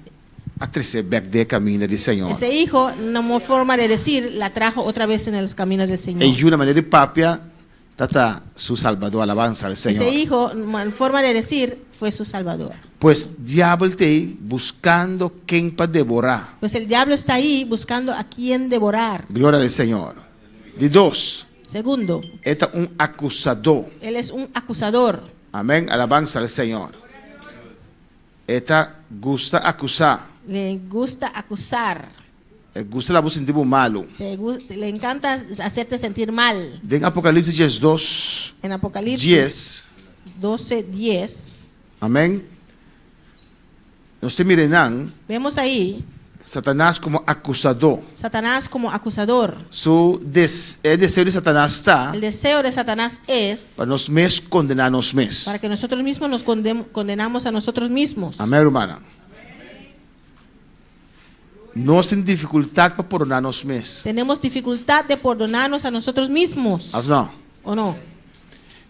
a trese bek den e kaminda di Señor. Ese hijo, una forma de decir, la trajo otra vez en los caminos del Señor. E yu, na manera di papia, ta ta su Salbador, alabansa al Señor. Ese hijo, en forma de decir, fue su Salvador. Pues diabel t'ei buscando ken pa devorá. Pues el diablo está ahí buscando a quien devorar. Gloria al Señor. Di dos, Segundo, e ta un acusadó. él es un acusador. Amén, alabansa al Señor. E ta gusta acusá. Le gusta acusar. E gusta laga bo sinti bo malu. Te le encanta hacerte sentir mal. Den Apocalipsis diesdos, En Apocalipsis dies, 12, 10, amén, nos ta mira einan vemos ahí Satanas komo akusadó. Satanás como acusador. Su des, e deseo di Satanas ta El deseo de Satanás es pa nos mes kondená nos mes. para que nosotros mismos nos condenamos a nosotros mismos. Amén, rumannan. Nos tin difikultat pa pordoná nos mes. Tenemos dificultad de perdonarnos a nosotros mismos. Of no? ¿O no?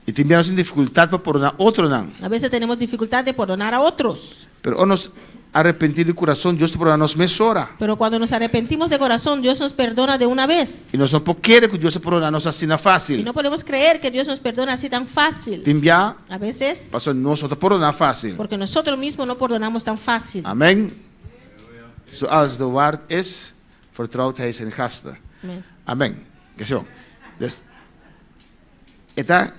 I tin bia nos tin difikultat pa pordoná otronan. A veces tenemos dificultad de perdonar a otros. Pero ora nos arepentí di kurason, Dios ta pordoná nos mesora. Pero cuando nos arrepentimos de corazón, Dios nos perdona de una vez. I nos no por kere ku Dios ta pordoná nos asina Y fásil. no podemos creer que Dios nos perdona así tan fácil. Tin bia, A veces, pasobra nos no ta pordoná fásil. porque nosotros mismos no perdonamos tan fácil. Amén. Zoals de waard is, vertrouwt hij zijn gasten. Amén. Amén. Kesho. Dus, e ta,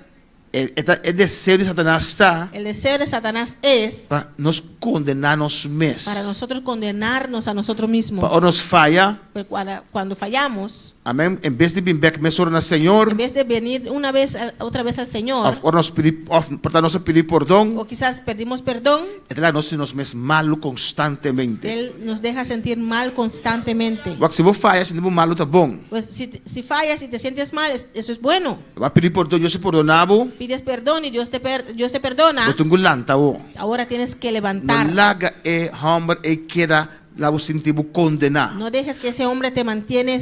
e, e ta, e deseo di Satanás ta El deseo de Satanás es pa nos kondená nos mes. para nosotros condenarnos a nosotros mismos. Pa ora nos faya, Pero cuando fallamos, amén, en bes di bin bek mesora na Señor, en vez de venir una vez otra vez al Señor, of ora nos pidi, of por ta nos a pidi pordon, o quizás pedimos perdón, e ta laga nos sinti nos mes malu konstantemente. Él nos deja sentir mal constantemente. Wak, si bo faya, sinti bo malu ta bon. Pues si, si fallas y te sientes mal, eso es bueno. Bo a pidi pordon, Dios a pordona bo. Pides perdón y Dios te perdona. Bo tin ku lanta bo. Ahora tienes que No levantar. laga e hòmber ei keda laga bo sinti bo kondená. No dejes que ese hombre te mantiene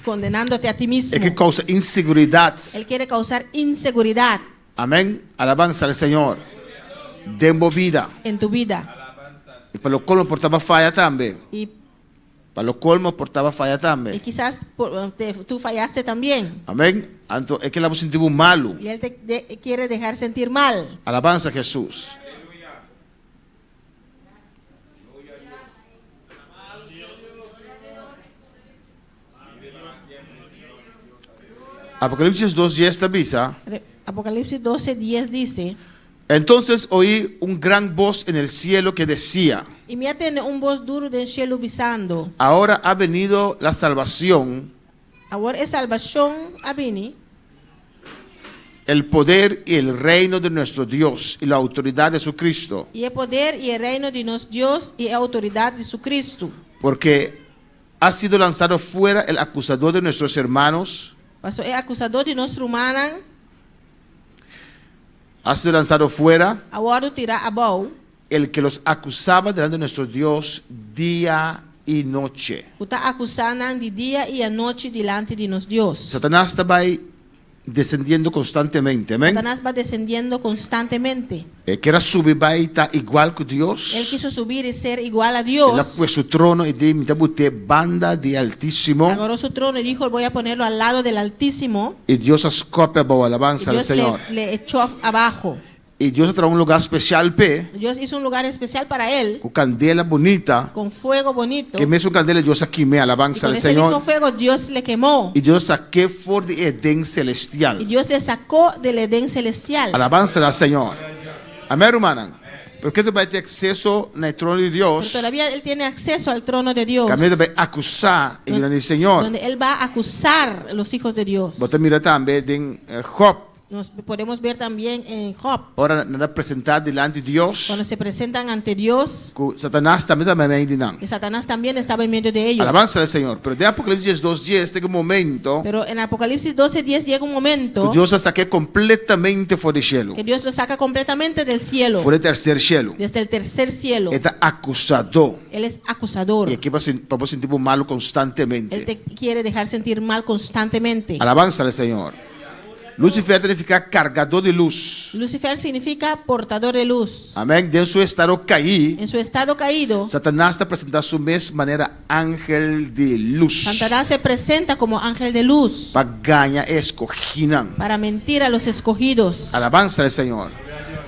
condenándote a ti mismo. E ke kousa inseguridat. Él quiere causar inseguridad Amén. Alabansa al Señor. Den bo bida. en tu vida. I pa lo kolmo por ta bo a faya tambe. Y Pa lo colmo por taba faya Y tambe. quizás por- te- tú fallaste también. Amén. Anto e ke laga bo sinti bo malu. Y él te de- quiere dejar sentir mal. Alabansa Hesus. Apocalipsis 2:10 ta bisa. Apocalipsis 12:10 dice. Entonces oí un gran voz en el cielo que decía. I mi a tende un bos duru den shelu bisando. Ahora ha venido la salvación. Awor e salbashon a bini. El poder y el reino de nuestro Dios y la autoridad de su Cristo. I e poder i e reino di nos Dios i e outoridat di su Cristo. Porque ha sido lanzado fuera el acusador de nuestros hermanos. Paso e akusadó di nos rumannan. Ha sido lanzado fuera. A wòrdu tirá abou. El que los acusaba delante de nuestro Dios día y noche. Ku ta akusá nan di dia i anochi dilanti di nos Dios. Satanás ta bai descendiendo constantemente. Amén. Satanás va descendiendo constantemente. E ker a subi bai ta igual ku Dios. Él quiso subir y ser igual a El a Dios. pue su trono i di, Mi ta but'é banda di Altísimo. Agarró su trono y dijo, Voy a ponerlo al lado del Altísimo. I Dios a skòp'é abou, Y alabansa al Dios le, Señor. le echó abajo. I Dios a traha un lugá spesial p'e. Dios hizo un lugar especial para él. Ku kandela bunita. Con fuego bonito. Ku e mesun kandela Dios a kim'é, Y alabansa con al ese Señor. mismo fuego Dios le quemó. I Dios a sak'é for di e Edén Y selestial. Dios le sacó del Edén celestial. Alabansa al Señor. Amén, rumannan. Pero ketu bai tin akseso na e trono di Dios. Pero todavía él tiene acceso al trono de Dios. Kaminda ta bai akusá e yunan di Señor. Donde él va a acusar a los hijos de Dios. Bo ta mira tambe den Job. Nos podemos ver también en Job. Ora nan ta presentá dilanti Dios. Cuando se presentan ante Dios. Ku Satanas tambe ta meimei di nan. Que Satanás también estaba en medio de ellos. Alabansa al Señor. Pero den Apocalipsis 2:10 ta un momento. Pero en Apocalipsis 12:10 llega un momento. Ku Dios a sak'é kompletamente for di shelu. Que Dios lo saca completamente del cielo. For di terser shelu. Desde el tercer cielo. E ta akusadó. Él es acusador. I e ke pa bo sinti bo malu konstantemente. Él te quiere dejar sentir mal constantemente. Alabansa al Señor. Lucifer ta nifiká kargadó di lus. Lucifer significa portador de luz. Amèn. Den su estado kaí. En su estado caído. Satanas ta presentá su mes manera ángel di lus. Satanás se presenta como ángel de luz. Pa gaña e eskogínan. Para mentir a los escogidos. Alabansa al Señor.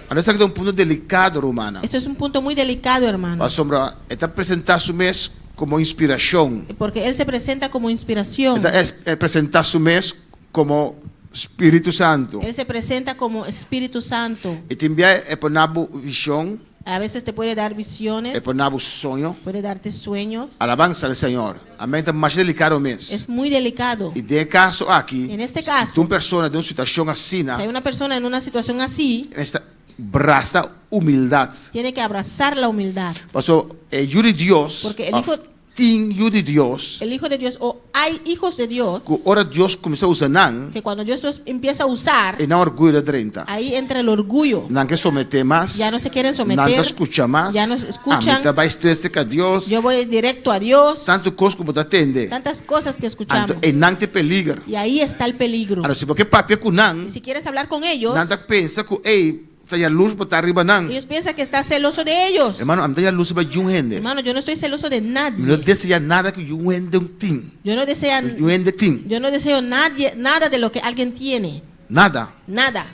Anto esaki ta un punto delikado, rumannan. Esto es un punto muy delicado, hermanos. Pasobra e ta presentá su mes komo inspirashon. Porque él se presenta como inspiración. E ta presentá su mes komo Spiritu Santu. Él se presenta como Espíritu Santo. E tin bia e por na bo vision. A veces te puede dar visiones. E por na bo soño. Puede darte sueños. Alabansa al Señor. Amén. Ta masha delicado mes. Es muy delicado. Y den e caso aki, En este si caso, un persona den un situacion asina, si hay una persona en una situación así, mester brasa humildad. Tiene que abrazar la humildad. Paso e yu di Dios, Porque el hijo, of tin yu di Dios, el hijo de Dios o hay hijos de Dios, ku ora Dios kuminsá usa nan, que cuando Dios los empieza a usar, e nan orguyo ta drenta. ahí entra el orgullo. Nan ke someté mas, Ya no se quieren someter, nan ta skucha mas, ya no se escuchan. Ami ta bai stres serka Dios, Yo voy directo a Dios. Tantu kos ku bo ta tende. Tantas cosas que escuchamos. Anto e nan ta e peliger. Y ahí está el peligro. Anto si bo ke papia ku nan, Y si quieres hablar con ellos, nan ta pensa ku ey, Ta yalurs bo ta riba nan. Ellos piensan que estás celoso de ellos. Hermano, ami ta yalurs riba yun hende. Hermano, yo no estoy celoso de nadie. Mi no desea nada ku yun hende un tin. Yo no desea, Yun hende tin. yo no deseo nadie, nada de lo que alguien tiene. Nada. Nada.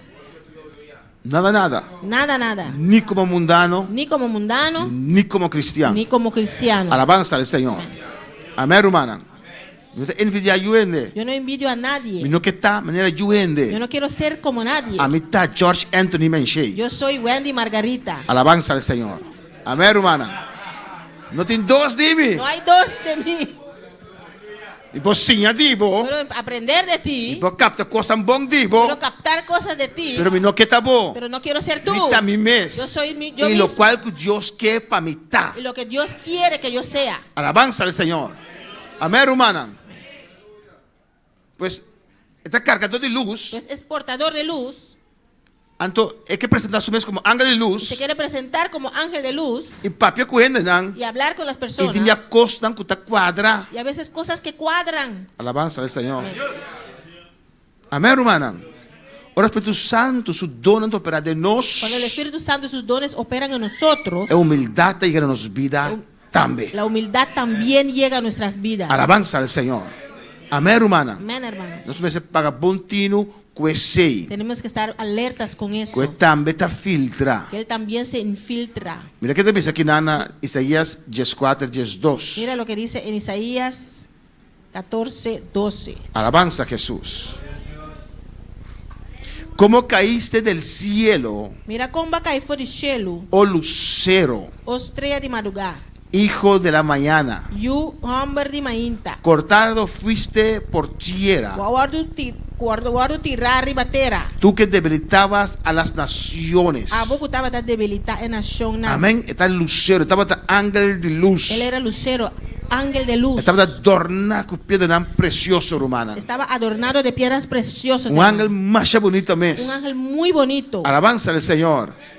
Nada, nada. Nada, nada. Ni como mundano. Ni como mundano. Ni como cristiano. Ni como cristiano. Alabanza al Señor. Amén, rumannan. Mi no ta envidiá yu hende. Yo no envidio a nadie. Mi no ke ta manera yu hende. Yo no quiero ser como nadie. Ami ta George Anthony Menshey. Yo soy Wendy Margarita. Alabanza al Señor. Amén, rumannan. No tin dos di mi. No hay dos de mi. Mi por siña di bo. Puedo aprender de ti. Mi por kapta kosnan bon di bo. Puedo captar cosas de ti. Pero mi no ke ta bo. Pero no quiero ser tú. Mi ta mi mes. Yo soy mi, yo Y mismo. lokual ku Dios ke pa mi ta. Y lo que Dios quiere que yo sea. Alabanza al Señor. Amén, rumannan. Pues, e ta kargadó di lus. Pues es portador de luz. Anto, e ke presentá su mes komo angel di lus. Y se quiere presentar como ángel de luz. I papia ku hendenan. Y hablar con las personas. I tin bia kosnan ku ta kuadra. Y a veces cosas que cuadran. Alabanza al Señor. Amén, rumannan. Ora Spiritu Santu su donnan ta operá den nos. Cuando el Espíritu Santo y sus dones operan en nosotros. E humildat ta yega na nos bida. tambe. La humildad también llega a nuestras vidas. Alabansa al Señor. Amèn, rumannan. Amén, hermano. Nos mester paga bon tinu ku esei. Tenemos que estar alertas con eso. Ku e tambe ta filtra. Que él también se infiltra. Mira ke ta bisa akinan na Isaías dieskuater diesdos. Mira lo que dice en Isaías 14, 12. Alabansa Hesus. Komo kaiste del sielo. Mira kon b'a kai for di shelu. O lusero. O strea di madugá. Hijo de la mañana. Yu hòmber di mainta. Cortado fuiste por tierra. Bo a wòrdu wòrdu tirá riba tera. Tú que debilitabas a las naciones. Abo ku tabata debilitá e nashonnan. Amén. E ta lucero, e tabata angel di lus. El era lucero, angel de luz. E tabata dorná ku piedranan precioso, rumannan. Estaba adornado de piedras preciosas, Un angel hermano. masha bunita mes. Un angel muy bonito. Alabanza al Señor.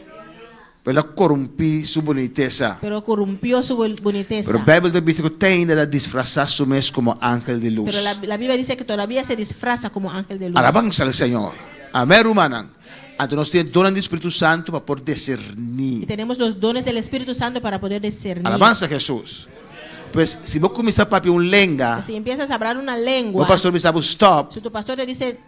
Pero el a korumpí su bunitesa. Pero corrompió su boniteza. Pero Bijbel ta bisa ku te ainda ta disfrasá su mes komo angel di lus. Pero la Biblia dice que todavía se disfraza como ángel de luz. Alabansa al Señor. Amén, rumannan. Anto nos tin e donnan di Spiritu Santu pa por diserní. Y tenemos los dones del Espíritu Santo para poder discernir. Alabansa Hesus. Pues si bo kuminsá papia un lenga, Si empiezas a hablar una lengua, bo pastor bisa bo stop, si tu pastor te dice,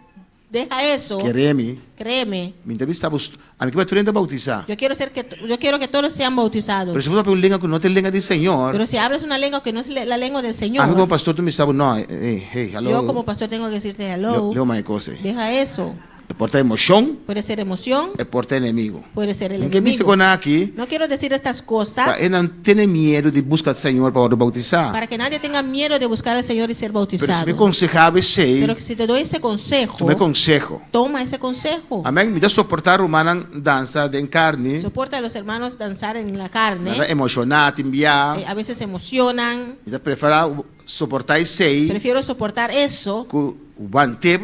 deja eso, kere mi, créeme, mi ta bisa bo, ami ke pa tur hende bautisá. yo quiero ser que yo quiero que todos sean bautizados. Pero si bo papia un lenga ku no ta e lenga di Señor, Pero si hablas una lengua que no es la lengua del Señor, ami komo pastor ta bisa bo, no, hey, hey, hello. yo como pastor tengo que decirte hello, Leo, leo mai kos ei. deja eso. E por ta emoshon. Puede ser emoción. E por ta enemigo. Puede ser el N ke bisa enemigo. kon aki. No quiero decir estas cosas. Pa e nan tene miedu di buska Señor pa wòrdu boutisá. Para que nadie tenga miedo de buscar al Señor y ser bautizado. Pero si mi konsehá bo esei. Pero si te doy ese consejo. Tuma e konseho. Toma ese consejo. Amèn. Mi ta soportá rumannan dansa den karni. Soporta a los hermanos danzar en la carne. Nan ta emoshoná tin bia. A veces se emocionan. Mi ta preferá soportá esei. Prefiero soportar eso. Ku want'é.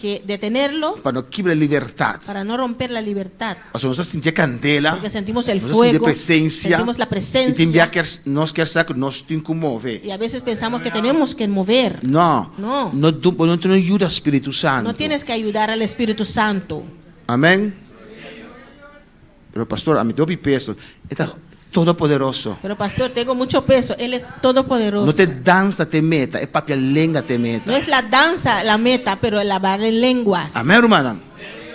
Que detenerlo. Pa no kibra e libertat. Para no romper la libertad. Pasobra nos ta sinti e kandela. Porque sentimos el Nos ta sinti e fuego. presensia. Sentimos la presencia. I tin bia ker nos ker sa ku nos tin ku move. Y a veces pensamos que tenemos que mover. No. No. No du bo no tin no yuda Spiritu Santu. No tienes que ayudar al Espíritu Santo. Amén. Pero pastor, ami tin hopi peso. E ta todopoderoso. Pero pastor, tengo mucho peso. Él es todopoderoso. No ta e dansa ta e meta, e papia lenga ta e meta. No es la danza la meta, pero el hablar en lenguas. Amén, rumannan.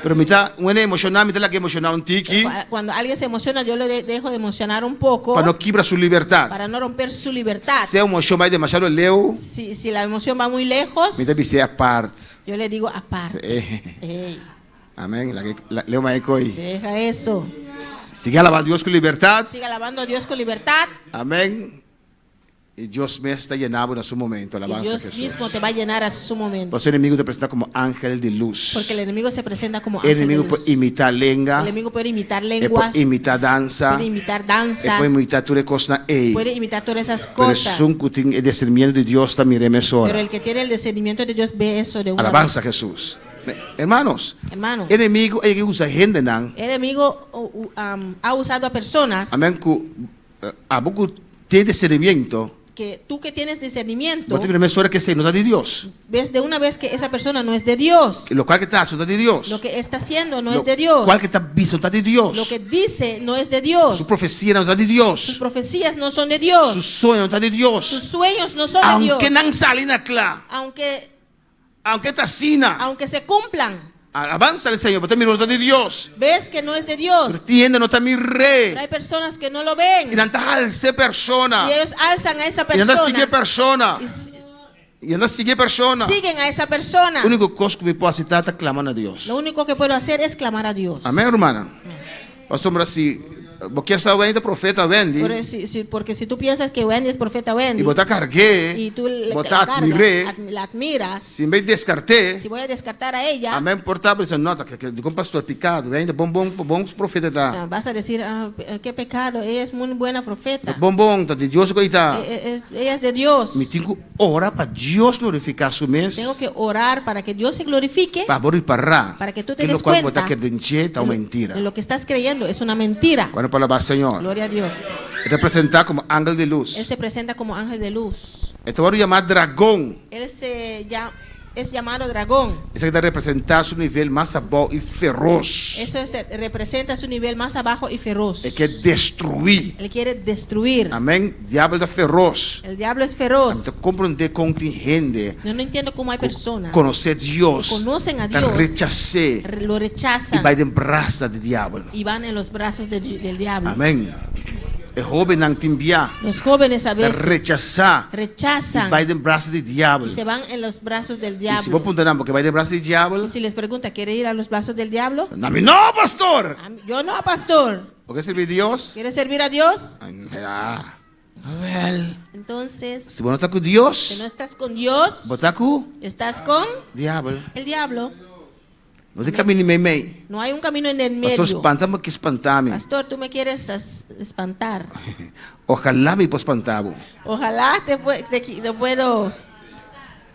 Pero mi ta un hende emoshoná, mi ta laga emoshoná un tiki. Cuando alguien se emociona, yo lo dejo de emocionar un poco. Pa no kibra su libertad. Para no romper su libertad. Si e emoshon bai demasiado leu. Si, si la emoción va muy lejos. Mi ta bis'é apart. Yo le digo aparte. Ey. Amén. La que, la, leo mai koi. Deja eso. Sigue alabando a Dios con libertad. Sigue alabando a Dios con libertad. Amén. Y Dios mes ta llenabo na su momento. Alabanza Y Dios a Jesús. mismo te va a llenar a su momento. Pasobra e enemigo ta presenta como ángel di luz. Porque el enemigo se presenta como E ángel de enemigo luz. por imitá lenga. El enemigo puede imitar E por lenguas. imitá dansa. Puede imitar danzas. E por imitá tur e kosnan ei. Puede imitar todas esas Pero cosas. esun ku tin e discernimiento di Dios ta mir'é mesora. Pero el que tiene el discernimiento de Dios ve eso de una Alabanza vez. a Jesús. Hermanos, Hermano, enemigo e usa hendenan. El enemigo ha usado a personas. Amén, ku abo ku tin discernimiento. Que tú que tienes discernimiento. Bo ta mira mesora ku esei no ta di Dios. Ves de una vez que esa persona no es de Dios. Lokual ku e ta hasi no ta di Dios. Lo que está haciendo no es de Dios. Lokual ku e ta bisa no ta di Dios. Lo que dice no es de Dios. Su profesia no ta di Dios. Sus profecías no son de Dios. Su soño no ta di Dios. Sus sueños no son de Dios. Aunke nan sali na kla. Aunque Aunke ta asina. Aunque se cumplan. Alabanza al Señor, bo ta mira no ta di Dios. Ves que no es de Dios. Pero tin hende no ta mir'é. Pero hay personas que no lo ven. I nan ta halsa e persona. Y ellos alzan a esa I nan ta sigui e persona. persona. Y I nan ta sigui e persona. Siguen a esa persona. Úniko kos ku mi por hasi ta ta klama na Dios. Lo único que puedo hacer es clamar a Dios. Amén, rumannan. Pasobra si bo kier sa Wendy ta profeta Wendy. Por si, si, porque si tú piensas que Wendy es profeta Wendy. I bo ta karg'é. Y tú le Bo ta cargas, admir'é. la admiras. Si mi bai deskart'é. Si voy a descartar a ella. Amén por ta bisa no ta ke dikon pastor picado Wendy bon bon bon profeta ta. Ah, vas a decir, ah, qué pecado, ella es muy buena profeta. Bon bon ta di Dios ku ta. Es, ella es de Dios. Mi tin ku ora pa Dios glorifiká su mes. Tengo que orar para que Dios se glorifique. Pa bo ripará. Para que tú te Ke des lokual bo ta cuenta. kere den dje ta un mentira. Lo que estás creyendo es una mentira. Bueno pa alabá Señor. Gloria a Dios. E ta presentá komo angel di lus. Él se presenta como ángel de luz. E ta wòrdu yamá dragón. Él se llama. es llamado dragón. Esaki ta representá su nivel mas abou i feros. Eso es, representa su nivel más abajo y feroz. E ke destruí. Él quiere destruir. Amèn. Diabel ta feros. El diablo es Mi feroz. ta komprondé kon tin hende Yo no entiendo cómo hay ku personas konosé Dios que conocen a ta Dios, rechas'é lo i rechazan bai den brasa di diabel. y van en los brazos del, del diablo. Amèn. E hóbennan tin bia Los jóvenes a ta veces rechasá i rechazan bai den brasa di diabel. y se van en los brazos del I si bo diablo. puntra nan bo ke bai den brasa di diabel, Y si les pregunta, ¿quiere ir a los brazos del diablo? Na mi no, pastor! A mí- Yo no, pastor. Bo ke sirbi Dios? ¿Quiere servir a Dios? Ah, Wel, Entonces, si bo no ta ku Dios, si no estás con Dios, bo ta ku estás con diabel. el diablo. No tin kaminda meimei. No hay un camino en el Pastor, medio. spanta bo ke spanta mi. Pastor, tú me quieres as- espantar. Ojalá mi por spanta bo. Ojalá te, te, te puedo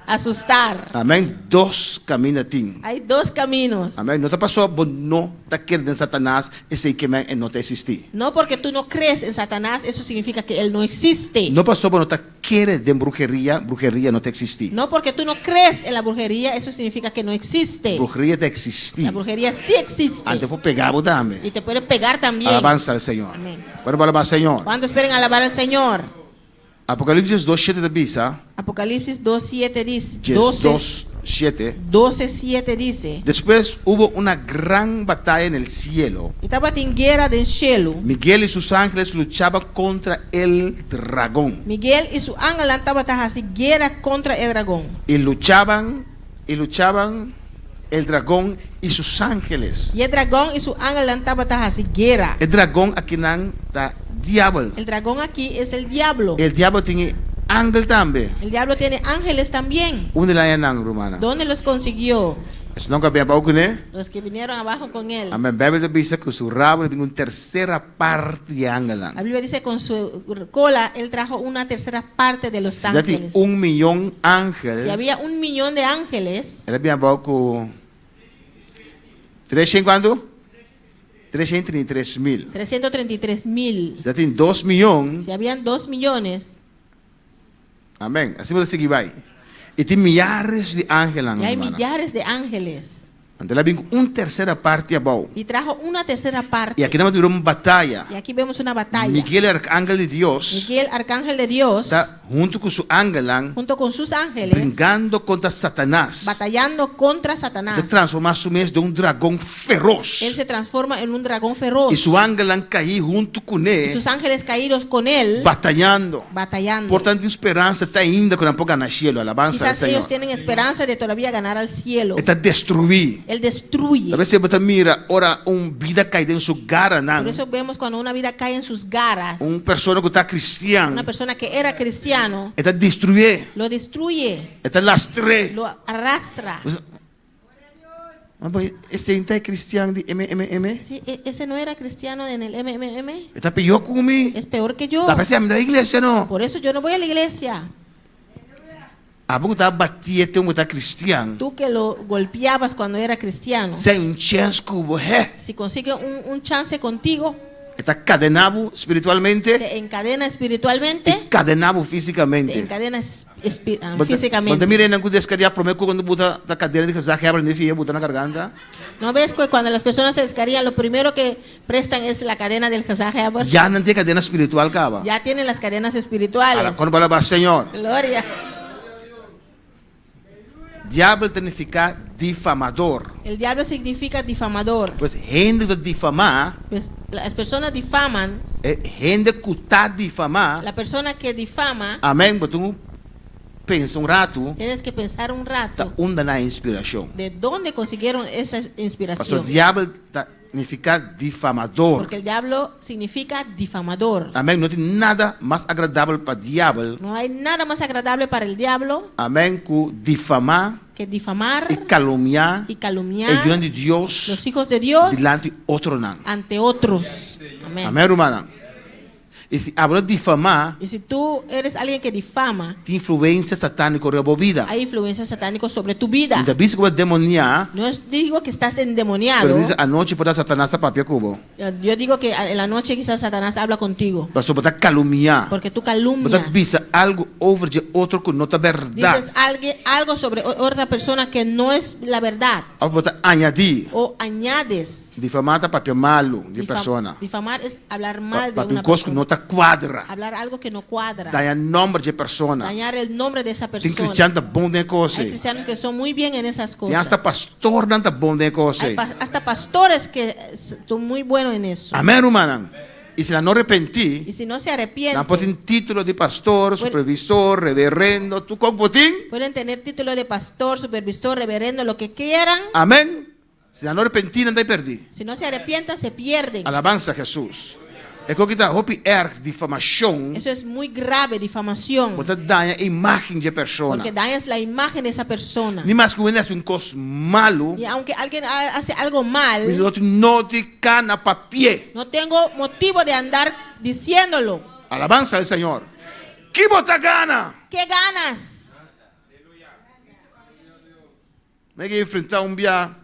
asustar. Amèn. Dos kaminda tin. Hay dos caminos. Amèn. No ta pasobra bo no ta kere den Satanas, esei ke men e no ta eksistí. No porque tú no crees en Satanás, eso significa que él no existe. No pasobra bo no ta kere den bruheria, bruheria no ta eksistí. No porque tú no crees en la brujería, eso significa que no existe. Bruheria ta eksistí. La brujería sí existe. Anto por pega bo tambe. Y te puede pegar también. Alabansa al Señor. Amén. Kuantu por alabá Señor? ¿Cuántos esperen alabar al Señor? Apocalipsis dos shete ta bisa. Apocalipsis 2, 7 dice. Djes 12, dos shete. 12, 7 dice. Después hubo una gran batalla en el cielo. I tabatin guera den shelu. Miguel y sus ángeles luchaban contra el dragón. Miguel i su angelnan tabata hasi guera kontra e dragon. Y luchaban, y luchaban el dragón y sus ángeles. I e dragon i su angelnan tabata hasi guera. E dragon akinan ta diabel. El dragón aquí es el diablo. El diabel tin angel tambe. El diablo tiene ángeles también. Unda el a haña nan, rumannan? ¿Dónde los consiguió? Esnan ku a bin abou kuné? Los que vinieron abajo con él. Amén. Bijbel ta bisa ku su rabo el a bin un tersera parti di angelnan. La Biblia dice con su cola él trajo una tercera parte de los Si ya tin ángeles. un miyon angel. Si había un millón de ángeles. El a bin abou ku 300 kuantu? 333 mil. 333 mil. Si ya tin dos miyon. Si habían dos millones. Amén. Asina bo ta sigui bai. I tin miyares di angelnan, Y hay hermana. millares de ángeles. Anto el a bin ku un tersera parti abou. Y trajo una tercera parte. I aki nan mira un bataya. Y aquí vemos una batalla. Miguel, arcángel di Dios, Miguel, arcángel de Dios, ta huntu ku su angelnan, junto con sus ángeles, bringando kontra Satanas. batallando contra E ta Satanás. transformá su mes den un dragon feros. Él se transforma en un dragón feroz. I su angelnan kaí huntu kuné, Y sus ángeles caídos con él, batayando. batallando. Por nan tin speransa te ainda ku nan por gana shelu. Alabansa al Quizás ellos Señor. tienen esperanza de todavía ganar al cielo. E ta destruí. Él destruye. Ta p'esei bo ta mira ora un bida kai den su garanan. Por eso vemos cuando una vida cae en sus garras. Un persona ku ta kristian. Una persona que era cristiano. E ta destruí. Lo destruye. E ta lastr'é. Lo arrastra. Esei no ta e kristian di MMM? Sí, e, ese no era cristiano en el MMM. E ta pió ku mi. Es peor que yo. Ta p'esei ami no ta iglesia no. Por eso yo no voy a la iglesia. Abo ku ta batié tempu bo ta kristian. Tú que lo golpeabas cuando era cristiano. Si hay un chèns ku bo, hé. Si consigue un, un chance contigo. E ta kadená bo spiritualmente. Te encadena espiritualmente. I kadená bo físikamente. Te encadena físicamente. Bo ta mira esnan ku deskariá promé ku cuando buta ta kadena di gezaghebber den fia buta na garganta? No ves que cuando las personas se descarrían lo primero que prestan es la cadena del gezaghebber? Ya nan tin kadena spiritual kaba. Ya tienen las cadenas espirituales. Ala, kon bo alabá Señor? Gloria. Diabel ta nifiká difamador. El diablo significa difamador. Pues hende ku ta difamá. Pues las personas difaman. E hende ku ta difamá. La persona que difama. Amèn. Bo tin ku pensa un ratu. Tienes que pensar un rato. Ta unda nan e inspirashon. De dónde consiguieron esa inspiración. Pasobra diabel ta nifiká difamador. Porque el diablo significa difamador. Amèn. No tin nada mas agradabel pa diabel. No hay nada más agradable para el diablo. Amèn ku difamá. Que difamar. I kalumniá. Y calumniar. E yunan di Dios. Los hijos de Dios. Dilanti otronan. Ante otros. Amèn. Amèn rumannan. I si abo ta difamá. Y si tú eres alguien que difama. Tin influensia satániko riba bo bida. Hay influencia satánico sobre tu vida. Mi ta bisa ku bo ta demoniá. No es digo que estás endemoniado. Pero mi bisa anochi por ta Satanas ta papia ku bo. Yo digo que en la noche quizás Satanás habla contigo. Pasobra bo ta kalumniá. Porque tú Bo ta calumnias. bisa algu over dje. otro ku no ta bèrdat. Dices alguien, algo sobre otra persona que no es la verdad. Òf bo ta añadí. O añades. Difamá ta papia malu di e persona. Difamar es hablar mal de Papia un una kos ku persona. no ta kuadra. Hablar algo que no cuadra. Daña nòmber dje persona. Dañar el nombre de esa Tin persona. kristian ta bon den e kos Hay ei. cristianos que son muy bien en esas Tin cosas. asta pastornan ta bon den e kos Hay ei. hasta pastores que son muy buenos en eso. Amèn rumannan. I si nan no repentí, Y si no se nan arrepienten, por tin título di pastor, supervisor, reverendo, tur kos por tin. pueden tener título de pastor, supervisor, reverendo, lo que quieran. Amèn. Si nan no repentí, nan ta pèrdí. Si no se arrepientan, se pierden. Alabansa a Hesus. E kos ki ta hopi erg, difamashon. Eso es muy grave, difamación. Bo ta daña e imágen dje persona. Porque dañas la imagen de esa persona. Ni maske un hende hasi un kos malu, Y aunque alguien hace algo mal, mi no tin no di kana papié. no tengo motivo de andar diciéndolo. Alabansa al Señor. Ki bo ta gana? ¿Qué ganas? Mi a enfrentá un bia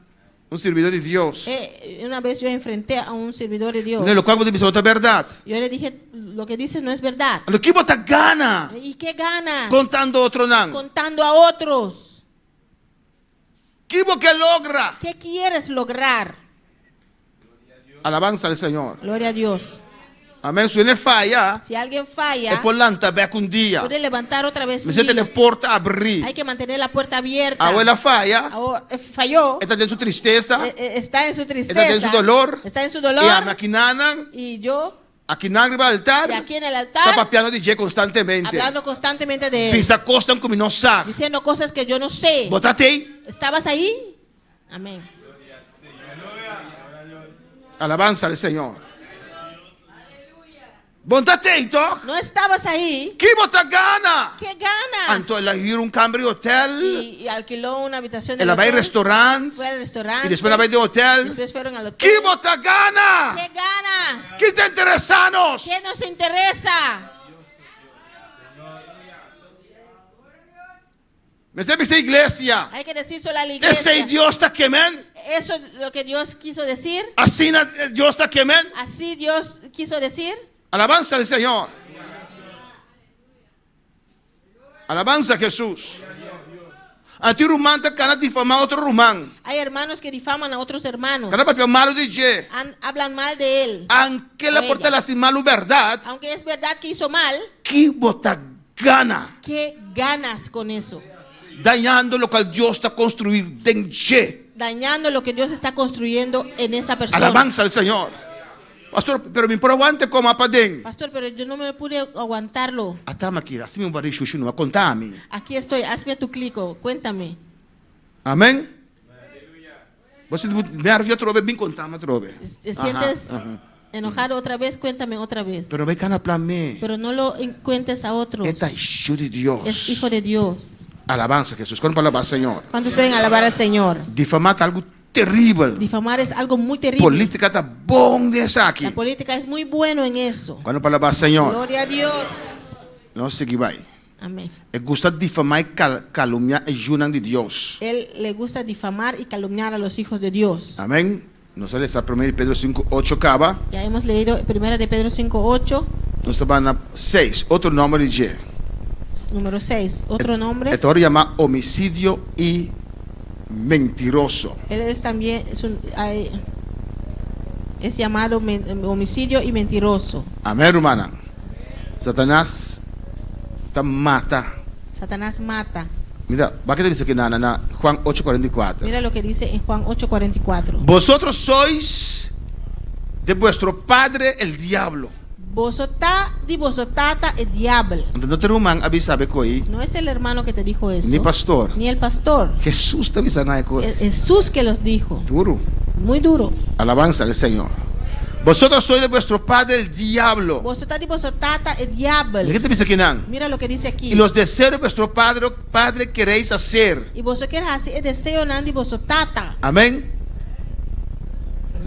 un sirbidor di Dios. Eh, una vez yo enfrenté a un servidor de Dios. Mira, lokual bo ta bisa no ta bèrdat. Yo le dije, lo que dices no es verdad. Anto ki bo ta gana? ¿Y qué ganas? Kontando otronan. Contando a otros. Ki bo ke logra? ¿Qué quieres lograr? Alabansa al Señor. Gloria a Dios. Amén. Si hende faya, Si alguien e falla, por lanta bek un dia. puede levantar otra vez un Mester tene día. porta abrí. Hay que mantener la puerta abierta. Awe el a faya, Ahora, eh, falló. e ta den su tristesa, Eh, eh, está en su e ta den su tristeza. dolor. Está en su I dolor. ami akinanan, Y yo, akinan riba altar, y aquí en el ta altar, papiando di dje konstantemente. hablando constantemente de él. Bisa kosnan ku mi no sa. Diciendo cosas que yo no sé. Bo ta tei? ¿Estabas ahí? Amén. Alabanza al Señor. Bo no ta tei toch? No estabas ahí. Ki bo ta gana? ¿Qué ganas? Anto el a hür un kamber di hotel. Y, y alquiló una habitación El del a bai hotel. restaurant. Fue al restaurante. I despues el a bai den hotel. Después fueron al hotel. Ki bo ta gana? ¿Qué ganas? Ki ta interesá nos? ¿Qué nos interesa? Mester bisa iglesia. Hay que decir solo a la iglesia. Esei Dios ta ke men. Eso es lo que Dios quiso decir. Asina Dios ta ke men. Así Dios quiso decir. Alabanza al Señor. Alabanza a Jesús. Anto ruman ta kana difamá otro ruman. Hay hermanos que difaman a otros hermanos. Kana papia malu di dje. Hablan mal de él. Anke la O por ta ella. hasi malu bèrdat. Aunque es verdad que hizo mal. Ki bo ta gana? ¿Qué ganas con eso? Dañando lokual Dios ta konstruí den dje. Dañando lo que Dios está construyendo en esa persona. Alabanza al Señor. Pastor, pero mi por aguante koma paden. Pastor, pero yo no me pude aguantarlo. Atami aki, hasi mi un barí shushu numa, konta mi. Aquí estoy, hazme tu clico, cuéntame. Amén. Bo sinti bo nervio atrobe, bin konta mi atrobe. Te sientes Aha, aha. enojado otra vez, cuéntame otra vez. Pero bai kana plan me. Pero no lo cuentes a otros. E ta yu di Dios. Es hijo de Dios. Alabanza a Jesús. Kuantu pa alabá Señor? ¿Cuántos pueden alabar al Señor? Difamá ta algu teribel. Difamar es algo muy terrible. Polítika ta bon den esaki. La política es muy bueno en eso. Kuantu pa alabá Señor? Gloria a Dios. Nos sigui bai. Amén. E gusta difamá i kalumniá e yunan di Dios. Él le gusta difamar y calumniar a los hijos de Dios. Amén. Nos a lesa Primera di Pedro sinku ocho kaba. Ya hemos leído Primera de Pedro 5, 8. Nos ta bai na seis, otro nòmber di dje. Número 6, otro nombre. E ta wòrdu yamá homicidio i mentiroso. Él es también, es un, hay, es llamado homicidio y mentiroso. Amén, rumannan. Satanas ta mata. Satanás mata. Mira, wak ke ta bisa kinan na Juan ocho kuarenta i kuater. Mira lo que dice en Juan ocho kuarenta i kuatro. Bosotros sois de vuestro padre el diablo. Boso ta di boso tata e diabel. Anto no ta ruman a bisa bo koi. No es el hermano que te dijo eso. Ni pastor. Ni el pastor. Jesús ta bisa nan e kos. Es Jesús que los dijo. Duro. Muy duro. Alabanza al Señor. Bosotros sois de vuestro padre el diablo. Boso ta di boso tata e diabel. Mira ke ta bisa kinan. Mira lo que dice aquí. Y los deseos de vuestro padre, padre queréis hacer. Y boso kier hasi e deseonan di boso tata. Amén.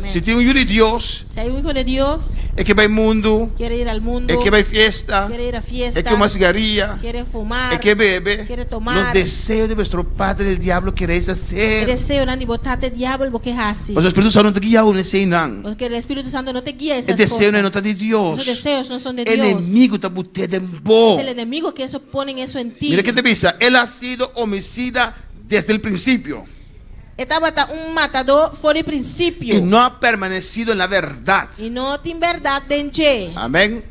Si tin un yu di Dios, Si hay un hijo de Dios, e ke bai mundu, quiere ir al mundo, e ke bai fiesta, quiere ir a e fiestas, ke huma sigaria, quiere fumar, e ke bebe. quiere tomar. Los deseos de vuestro padre el diablo queréis E hacer. deseonan di bo tata e diabel bo ke hasi. Pasobra Spiritu Santu no ta guia bo eseinan. Porque el Espíritu Santo no te guía E esas deseonan cosas. no ta di Dios. Esos deseos no son de Dios. Enemigu ta but'é den bo. Es el enemigo que eso ponen eso en ti. Mira ke ta bisa, El ha sido homicida desde el principio. E tabata un matadó for di prinsipio. I no a permanecido en la verdad. I no tin bèrdat den dje. Amén.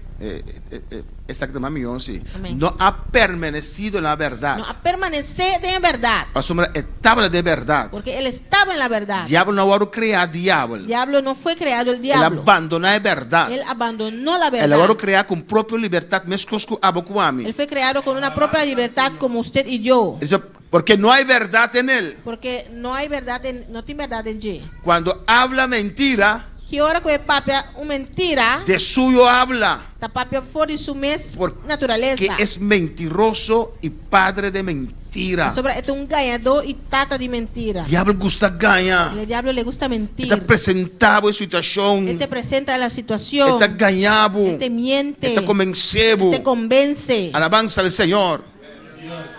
Esaki ta mas mihó si. Amén. No a permanecido en la verdad. No a permanesé den e bèrdat. Pasobra e tabata den e bèrdat. Porque el estaba en la verdad. Diabel no a wòrdu kreá diabel. Diablo no fue creado el El a diablo. bandoná e bèrdat. El abandonó la El a verdad. wòrdu kreá ku un propio libertat meskos ku abo ku ami. El fue creado con una propia libertad como usted y yo. Eso, porque no hay verdad en él. Porque no hay verdad en, no tin bèrdat den dje. Cuando habla mentira, Ki ora ku e papia un mentira, de suyo habla. ta papia for di su mes Porque naturalesa. es mentiroso y padre de mentira. Pasobra e ta un gañadó i tata di mentira. Diabel gusta gaña. El diablo le gusta E mentir. ta presentá bo e situacion. Él te presenta la situación. E ta gañá bo. Él te miente. E ta convencé bo. Él te convence. Alabanza al Señor.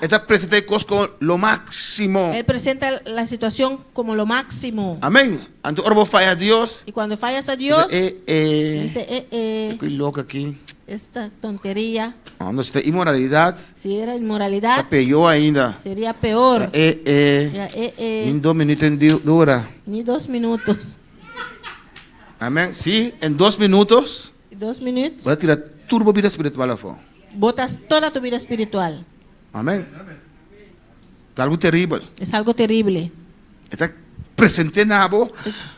E ta presentá e kos komo lo máksimo. Él presenta la situación como lo máximo. Amén. Anto ora bo faya Dios, Y cuando fallas a Dios, dice, eh, eh, dice, eh, eh, estoy loco aquí. esta tontería, Ando esta inmoralidad, si era ta inmoralidad, peor ainda. sería peor. Eh, eh, Ya, eh, eh, ni dos minutos dura. ni dos minutos. Amén. Sí, en dos minutos, Dos minutos, bo ta tira tur bo bida espiritual afó. botas toda tu vida espiritual. Amén. Ta algo teribel. Es algo terrible. E ta present'é na bo,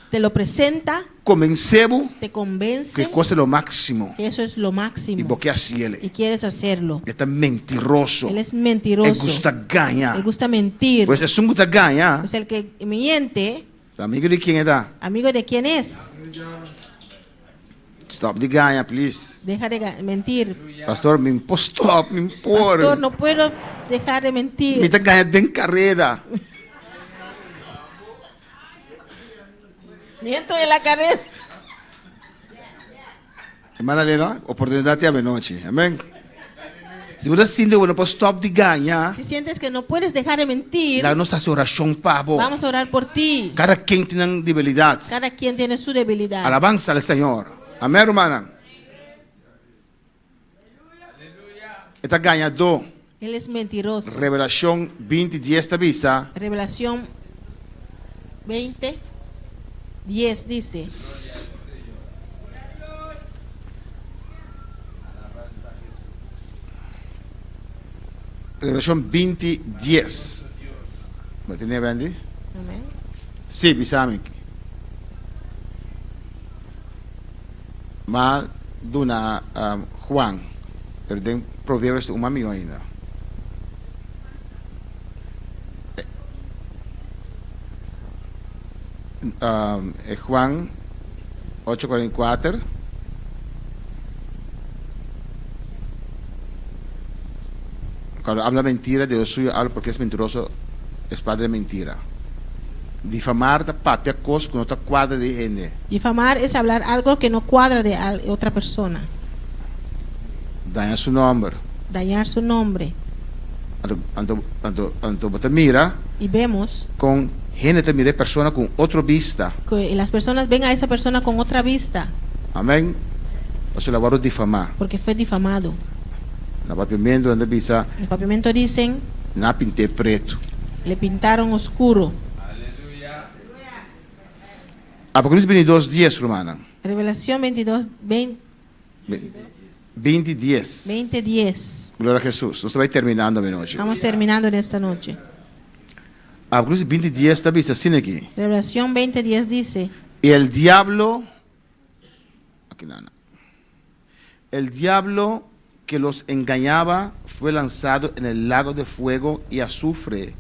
Te lo presenta, konvensé bo te convence ku e kos ta lo máksimo. que eso es lo I máximo. bo ke hasiel. Y quieres hacerlo. E ta mentiroso. Él es mentiroso. E gusta gaña. Le gusta mentir. Pues esun ku ta gaña, Pues el que miente, ta amigo di ken e ta? amigo de quién es? Stop di gaña, please. Deja de mentir. Pastor, mi por stop, mi por. Pastor, no puedo dejar de mentir. Mi ta gaña den careda. Miento en la carrera. Hermana Elena, oportunidad te noche. Amén. Si bo ta sinti bo no por stop di gaña, Si sientes que no puedes dejar de mentir, laga nos hasi orashon pa bo. vamos a orar por ti. Kada ken tin nan debilidad. Cada quien tiene su debilidad. Alabanza al Señor. Amén, rumannan. E ta gañadó. Él es mentiroso. Revelacion 20 dies ta bisa. Revelación 20, 10 dice. Revelacion 20 dies. Bo tene Wendy? Amén. Sí, bisa mi. Ma duna Juan, pero den Proverbios ta un mas mihó ainda. E Juan ocho cuarenta y cuater. Cuando habla mentira, de lo suyo habla porque es mentiroso, es padre de mentira. Difamar ta papia cos cu no ta cuadra di hende. Difamar es hablar algo que no cuadra de otra persona. Daña su nomber. Dañar su nombre. Anto, anto, anto, anto bo ta mira. Y vemos. Con hende ta mira e persona cu un otro bista. Que las personas ven a esa persona con otra vista. Amen. Pasobra el a wòrdu difamá. Porque fue difamado. Na papiamentu nan ta bisa. En papiamento dicen. Nan a pint'é pretu. Le pintaron oscuro. Apocalipsis 22, dies, rumannan. Revelación 22, 20, dies. 20, dies. Gloria a Jesus. Nos ta bai terminando minochi. Estamos terminando en esta noche. Apocalipsis 20, dies ta bisa asina aki. Revelación 20, dies dice. Y el diablo, aquí no, no. El diablo que los engañaba fue lanzado en el lago de fuego y azufre,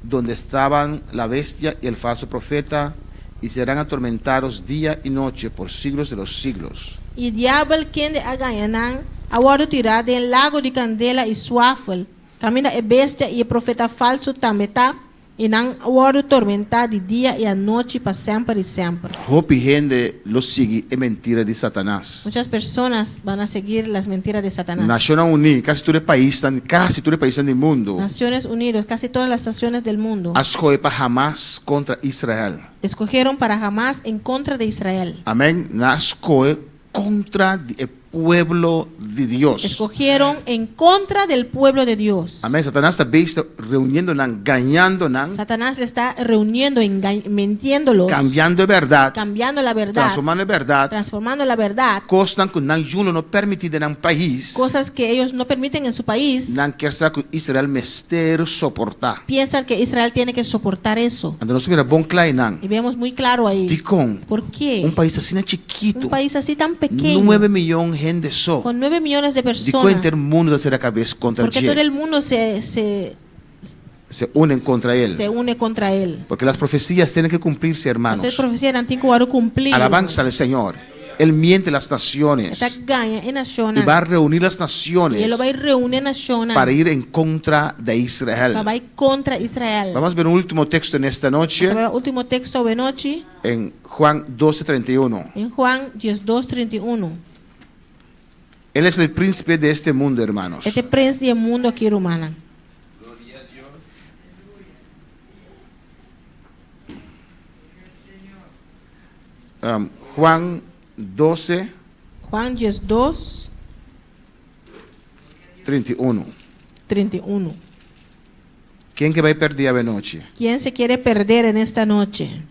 donde estaban la bestia y el falso profeta, y serán atormentados día y noche por siglos de los siglos. I diabel kende a gaña nan a wòrdu tirá den lago di kandela i suafel, kaminda e bestia i e profeta falsu tambe ta. I nan a wòrdu tormentá di dia i anochi pa semper i semper. Hopi hende lo sigui e mentira di Satanas. Muchas personas van a seguir las mentiras de Satanás. Nashonnan Uní, kasi tur e paisnan, kasi tur e paisnan di mundu. Naciones Unidos, casi todas las naciones del mundo. A skohe pa Hamas kontra Israel. Escogieron para Hamas en contra de Israel. Amèn. Nan a skohe kontra di e pueblo di Dios. Escogieron en contra del pueblo de Dios. Amén. Satanás ta bezig ta reuniendo nan, gañando nan. Satanás le está reuniendo, mentiéndolos. Cambiando e berdad. Cambiando la verdad. Transformando e berdad. Transformando la verdad. Cosnan cu nan yu lo no permiti den nan pais. Cosas que ellos no permiten en su país. Nan kier sa cu Israel mester soporta. Piensan que Israel tiene que soportar eso. Anto nos mira bon cla einan. Y vemos muy claro ahí. Dicon? Por qué? Un pais asina chikitu. Un país así tan pequeño. Nuebe miyon hende so. Con nueve millones de Dicon personas. henter mundo ta cera cabes contra Porque dje? todo el mundo se, se, Se unen contra él. se une contra él. Porque las profecías tienen que cumplirse, hermanos. E profesianan tin ku wòrdu kumplí. Alabanza al Señor. Él miente las naciones. E ta gaña e nashonnan. Y va a reunir las naciones. I e lo bai reuní nashonnan. Para ir en contra de Israel. Pa bai kontra Israel. Vamos a ver un último texto en esta noche. Nos ta bai último teksto awe nochi. En Juan 12:31. En Juan 12, 31. Él es el príncipe de este mundo, hermanos. E ta e prens di e mundu aki, rumannan. Juan 12. Juan 12. 31. 31. Ken ke bai pèrdí awe nochi? Quién se quiere perder en esta noche?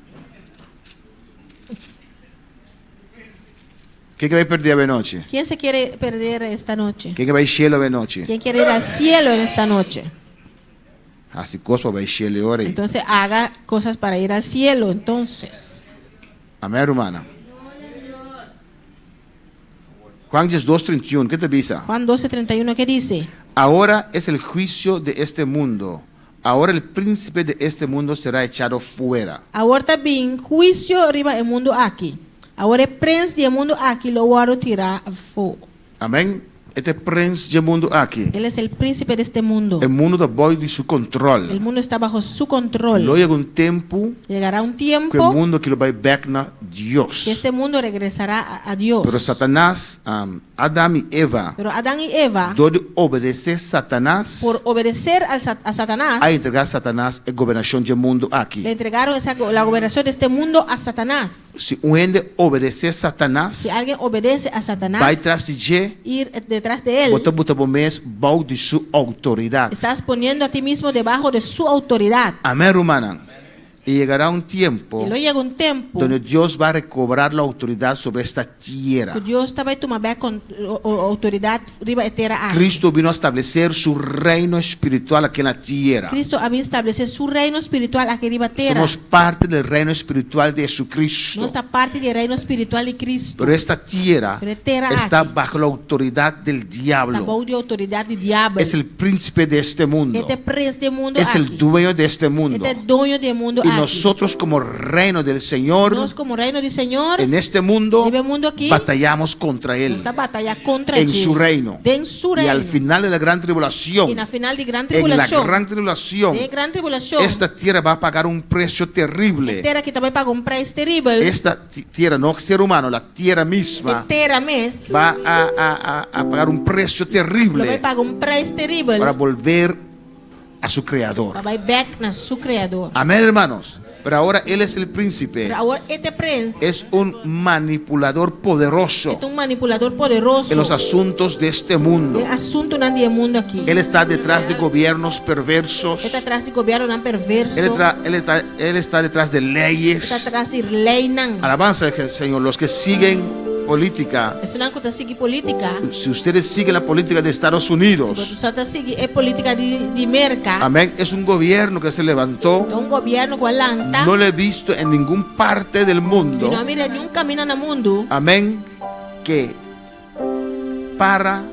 Ken ke bai pèrdí awe nochi? Quién se quiere perder esta noche? Ken ke bai shelu awe nochi? Quién quiere ir al cielo en esta noche? Hasi kos pa bai shelu e ora ei. Entonces haga cosas para ir al cielo, entonces. Amén, rumannan. Juan 12, 31, ke ta bisa? Juan 12, 31, ¿qué dice? Ahora es el juicio de este mundo. Ahora el príncipe de este mundo será echado fuera. Awor ta bin huisio riba e mundu aki. Awor e prens di e mundu aki lo wòrdu tirá afó. Amén. E ta e prens dje mundu aki. Él es el príncipe de este mundo. E mundu ta bou di su control. El mundo está bajo su control. Lo yega un tempu Llegará un ku e tiempo mundu aki lo bai bèk na Dios. que este mundo regresará a, a Dios. Pero Satanas, Adam i Eva, Pero Adán y Eva, dor di obedesé Satanas, por obedecer al, a Satanás, a entregá Satanas e gobernashon dje mundu aki. le entregaron esa, la gobernación de este mundo a Satanás. Si un hende obedesé Satanas, Si alguien obedece a Satanás, bai tras di dje, ir detrás de él, bo ta buta bo mes bou di su outoridat. estás poniendo a ti mismo debajo de su autoridad. Amén, rumannan. I yegará un tiempo I lo yega un tempu donde Dios va a recobrar la autoridad sobre esta tierra. ku Dios ta bai tuma bèk outoridat riba e tera aki. Cristo vino a establecer su reino espiritual aquí en la tierra. Cristo a bin establesé su reino spiritual aki riba tera. Somos parte del reino espiritual de Jesucristo. Nos ta parti di e reino spiritual di Cristo. Pero esta tierra Pero e tera está aki bajo la autoridad del ta diablo. bou di outoridat di diabel. Es el príncipe de este mundo. E ta e prens di e mundu Es el aki. dueño de este E mundo. ta e doño di e mundu Y aki. nosotros como reino del Señor Nos komo reino di Señor en este mundo riba e mundu aki batallamos contra él nos ta bataya kontra en dje su reino. Den su Y al reino. final de la gran tribulación, I na final di gran en la tribulashon, gran tribulación, den gran tribulashon, esta tierra va a pagar un precio terrible. e tera aki ta bai paga un preis teribel. Esta tierra, no ser humano, la tierra misma E tera mes va a, a, a, a pagar un precio lo bai terrible paga un preis teribel para volver a su creador. pa bai bèk na su Kreador. Amén, hermanos. Pero ahora él es el príncipe. Pero awor e ta e prens. Es un manipulador poderoso. E ta un manipulador poderoso. En los asuntos de este mundo. Den asuntunan di e mundu aki. Él está detrás de gobiernos perversos. E ta tras di gobièrnunan perverso. Él está, él está, él está detrás de leyes. E ta tras di leinan. Alabanza al Señor. Los que siguen política. Esunnan ku ta sigui polítika. Si ustedes siguen la política de Estados Unidos. Si boso ta sigui e polítika di, di Merka. Amén. Es un gobierno que se levantó. Ta un gobièrnu ku a lanta. No lo he visto en ningún parte del mundo. Mi no a mira niun kaminda na mundu. Amén. Que para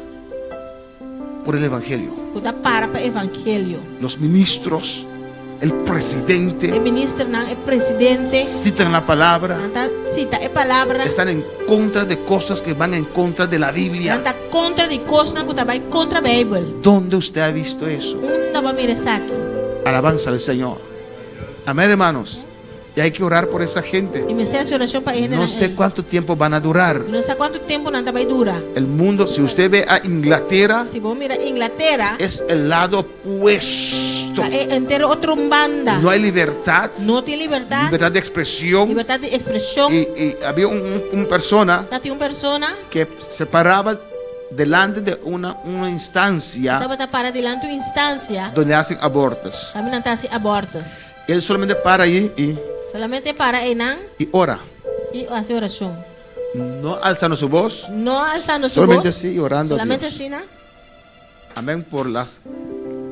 por el evangelio. Ku ta para pa evangelio. Los ministros, el presidente. E ministernan, e presidente. Citan la palabra. Nan ta sita e palabra. Están en contra de cosas que van en contra de la Biblia. Nan ta kontra di kosnan ku ta bai kontra Beibel. ¿Dónde usted ha visto eso? Unda bo a mira esaki? Alabanza al Señor. Amén, hermanos. Y hay que orar por esa gente. I mester hasi orashon pa e hendenan No sé ei. cuánto tiempo van a durar. Mi no sa kuantu tempu nan ta bai dura. El mundo, si usted ve a Inglaterra, Si bo mira Inglatera, es el lado opuesto. ta e entero otro un banda. No hay libertad, No tin libertat, libertad de expresión. libertat di ekspreshon. Y, y había un, un- un persona Ta tin un persona que se paraba delante de una, una instancia tabata para dilanti un instansia donde hacen abortos. kaminda nan ta hasi abortos. Él solamente para ahí y, Solamente para einan y ora. i hasi orashon. No alzando su voz. No alsando su Solamente voz. así y orando a Solamente Dios. asina. Amén por las,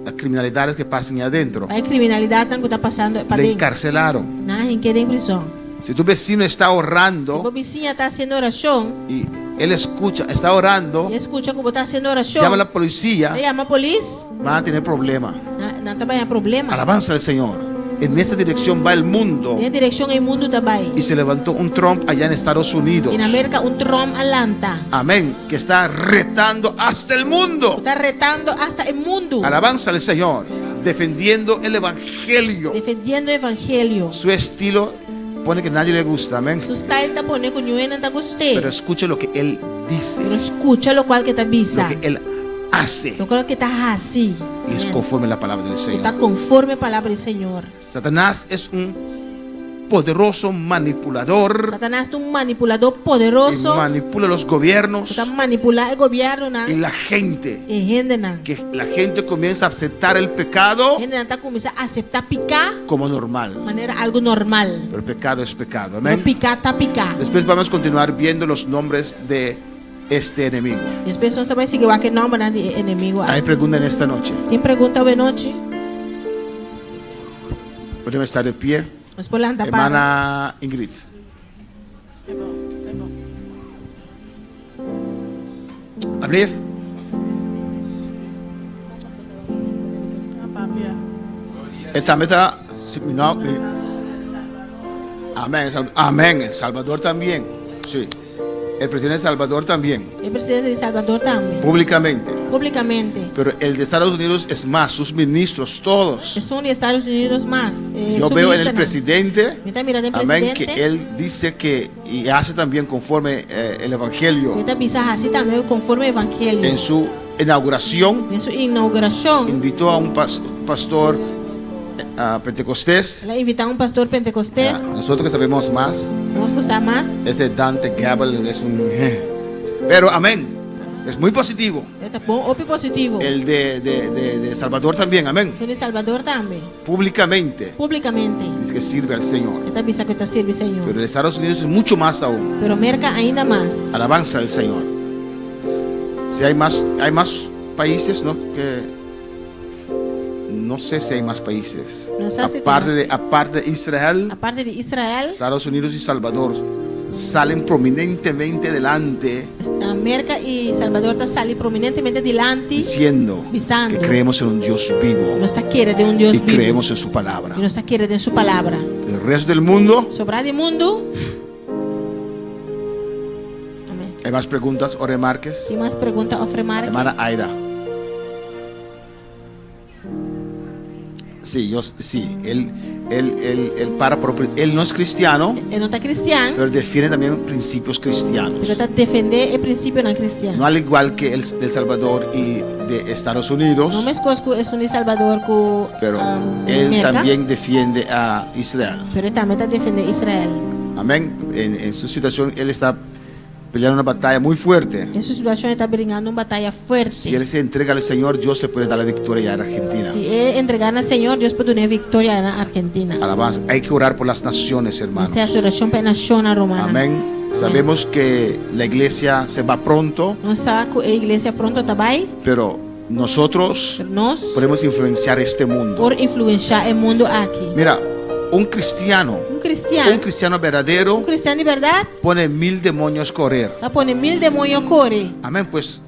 las criminalidades que pasan ahí adentro. Pa e kriminalidatnan ku ta pasando Le paden. encarcelaron. Nan a hink'é den prizòn. Si tu vecino está Si bo orando bisiña ta hasiendo orashon y él escucha, está orando, i e skucha ku bo ta hasiendo orashon, llama a la policía, ta yama polis, van a tener problemas. nan nan ta baña problema. Alabanza al Señor. En esa dirección va el mundo. Den e direkshon ei mundu ta bai. Y se levantó un Trump allá en Estados Unidos. I na Merka un Trump a lanta. Amén. Que está retando hasta el mundo. Ku ta retando asta e mundu. Alabanza al Señor. Defendiendo el Evangelio. Defendiendo e evangelio. Su estilo pone que nadie le gusta. Amén. Su style ta pone ku niun hende no ta gust'é. Pero escuche lo que él dice. Pero skucha lokual ku e ta bisa. Lo que él hace. Lokual ku e ta hasi. Y es conforme la palabra del Señor. Ta konforme palabra di Señor. Satanás es un poderoso manipulador. Satanás ta un manipuladó poderoso. Y manipula los gobiernos. Ta manipulá e gobièrnunan. Y la gente. E hendenan. Que la gente comienza a aceptar el pecado. Hendenan ta kuminsá aseptá piká. Como normal. Manera algu normal. Pero pecado es pecado. Amén. Pero piká ta piká. Después vamos a continuar viendo los nombres de este enemigo. Despues nos ta bai sigui wak e nòmbernan di e enemigo aki. Hay pregunta en esta noche. Tin pregunta awe nochi? Podemos estar de pie. Nos por lanta para. Hermana Ingrid. Ablief. E tambe ta no, Amén, amén, El Salvador también. Sí. El presidente de Salvador también. E presidente di Salvador tambe. Públicamente. Públicamente. Pero el de Estados Unidos es más, sus ministros, todos. Esun di Estados Unidos mas. Eh, Yo su veo en el ministernan. presidente, Mi ta mira den amén, presidente. que él dice que y hace también conforme eh, el Evangelio. E ta bisa hasi tambe konforme evangelio. En su inauguración, Den su inaugurashon, invitó a un pas- pastor eh, pentecostés. El a invitá un pastor pentecostés. Ya, nosotros que sabemos más. Nos ku sa mas. Este Dante Gebel es un... Pero amén. Es muy positivo. E ta bon hopi positivo. El de, de, de, de Salvador también, amén. Esun di Salvador tambe. Públicamente. Públicamente. Dice que sirve al Señor. E ta bisa ku e ta sirbi Señor. Pero de Estados Unidos es mucho más aún. Pero Merca ainda mas. Alabanza al Señor. Si hay más, hay más países, ¿no? Que no sé si hay más países. No sé si Aparte de, tiene más. aparte de Israel, Aparte di Israel, Estados Unidos y Salvador salen prominentemente delante Merca y Salvador ta sali prominentemente dilanti diciendo bisando que creemos en un Dios vivo Nos ta kere den un Dios y bibu creemos en su palabra. Y nos ta kere den su palabra. El resto del mundo. Sobrá di mundu. Amén. Hay más preguntas o remarques? Tin mas pregunta of remarke? Hermana Aida. Sí, yo, sí, él, él, él, él para por, él no es cristiano, E no ta cristian, pero defiende también principios cristianos. Pero e ta defende e principionan cristian. No al igual que el del Salvador y de Estados Unidos. No meskos ku esun di Salvador ku Pero um, él Merka. también defiende a Israel. Pero e tambe ta defende Israel. Amén. En, en su situación él está peleando una batalla muy fuerte. Den su situashon e ta bringando un bataya fuerte. Si él se entrega al Señor, Dios le puede dar la victoria allá en Argentina. Si e entregá na Señor, Dios por dun'é victoria na Argentina. Alabanza. Hay que orar por las naciones, hermanos. Mester hasi orashon pa e nashonnan, rumannan. Amén. Sabemos que la iglesia se va pronto. Nos sa ku e iglesia pronto ta bai. Pero nosotros Pero nos podemos influenciar este mundo. por influenciá e mundo aki. Mira, un cristiano, Un cristian, un cristiano verdadero, un cristian di bèrdat, pone mil demonios correr. Ta pone mil demoño kore. Amén, pues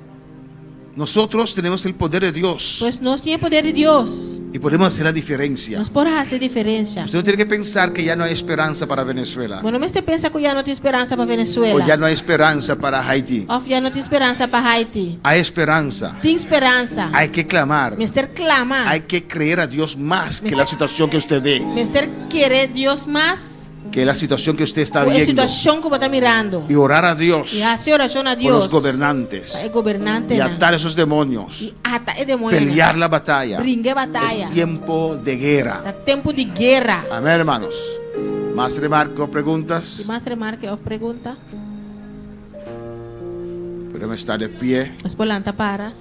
Nosotros tenemos el poder de Dios. Pues nos tin e poder di Dios. Y podemos hacer la diferencia. Nos por hasi diferensia. Usted no tiene que pensar que ya no hay esperanza para Venezuela. Bo no mester pensa ku ya no tin speransa pa O Venezuela. ya no hay esperanza para Haití. Òf ya no tin speransa pa Haiti. Hay esperanza. Tin speransa. Hay que clamar. Mester klama. Hay que creer a Dios más que la situación que usted ve. Mester kere Dios mas. Que la situación que usted está Ku e viendo. situashon ku bo ta mirando. Y orar a Dios I hasi orashon na por los Dios. Pa e gobernantes. gobernantenan. Y atar esos demonios. I ata e demoñonan. Pelear la batalla. Bringa e bataya. Es tiempo de guerra. Ta tempu di guera. Amén, hermanos. Más remarque o preguntas. Tin mas remarke òf pregunta? Podemos estar de pie. Nos por lanta para.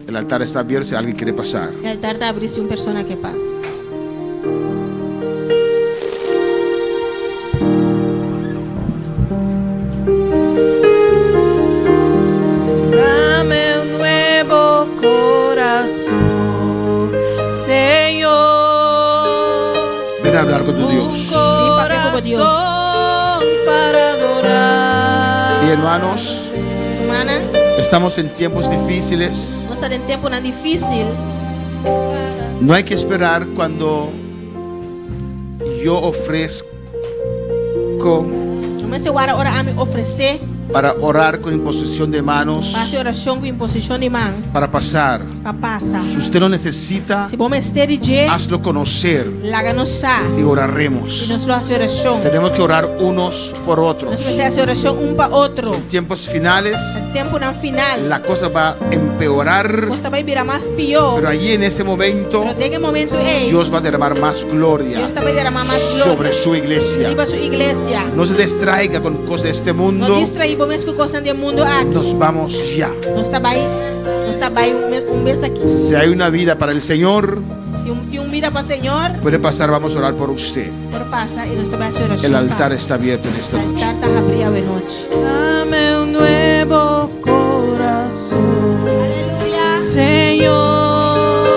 El altar está abierto si alguien quiere pasar. E altar ta abrí si un persona ke pasa. Dame un nuevo corazón, Señor. Ven a hablar con tu Dios. Un corazón para adorar. Y hermanos, Rumannan, estamos en tiempos difíciles. Nos ta den tempunan difísil. No hay que esperar cuando yo ofrezco No mester wara ora ami ofresé. para orar con imposición de manos. Pa hasi orashon ku imposishon di man. Para pasar. Pa pasa. Si usted lo necesita, Si bo mester di dje, hazlo conocer. Laga nos sa. Y oraremos. I nos lo hasi orashon. Tenemos que orar unos por otros. Nos mester hasi orashon un pa otro. Son tiempos finales. Ta tempunan final. La cosa va a empeorar. Kos ta bai bira mas pió. Pero allí en ese momento, Pero den e momento ei, Dios va a derramar más gloria. Dios ta bai derramá mas gloria. Sobre su iglesia. Riba su iglesia. No se distraiga con cosas de este mundo. No distraí bo mes ku kosnan di e mundu aki. Nos vamos ya. Nos ta bai, nos ta bai un bes aki. Si hay una vida para el Señor, Si un, tin un bida pa Señor, puede pasar, vamos a orar por usted. Por pasa i nos ta bai hasi orashon El altar pa. está abierto en esta noche. Altar ta habrí awe nochi. Dame un nuevo corazón, Aleluya. Señor,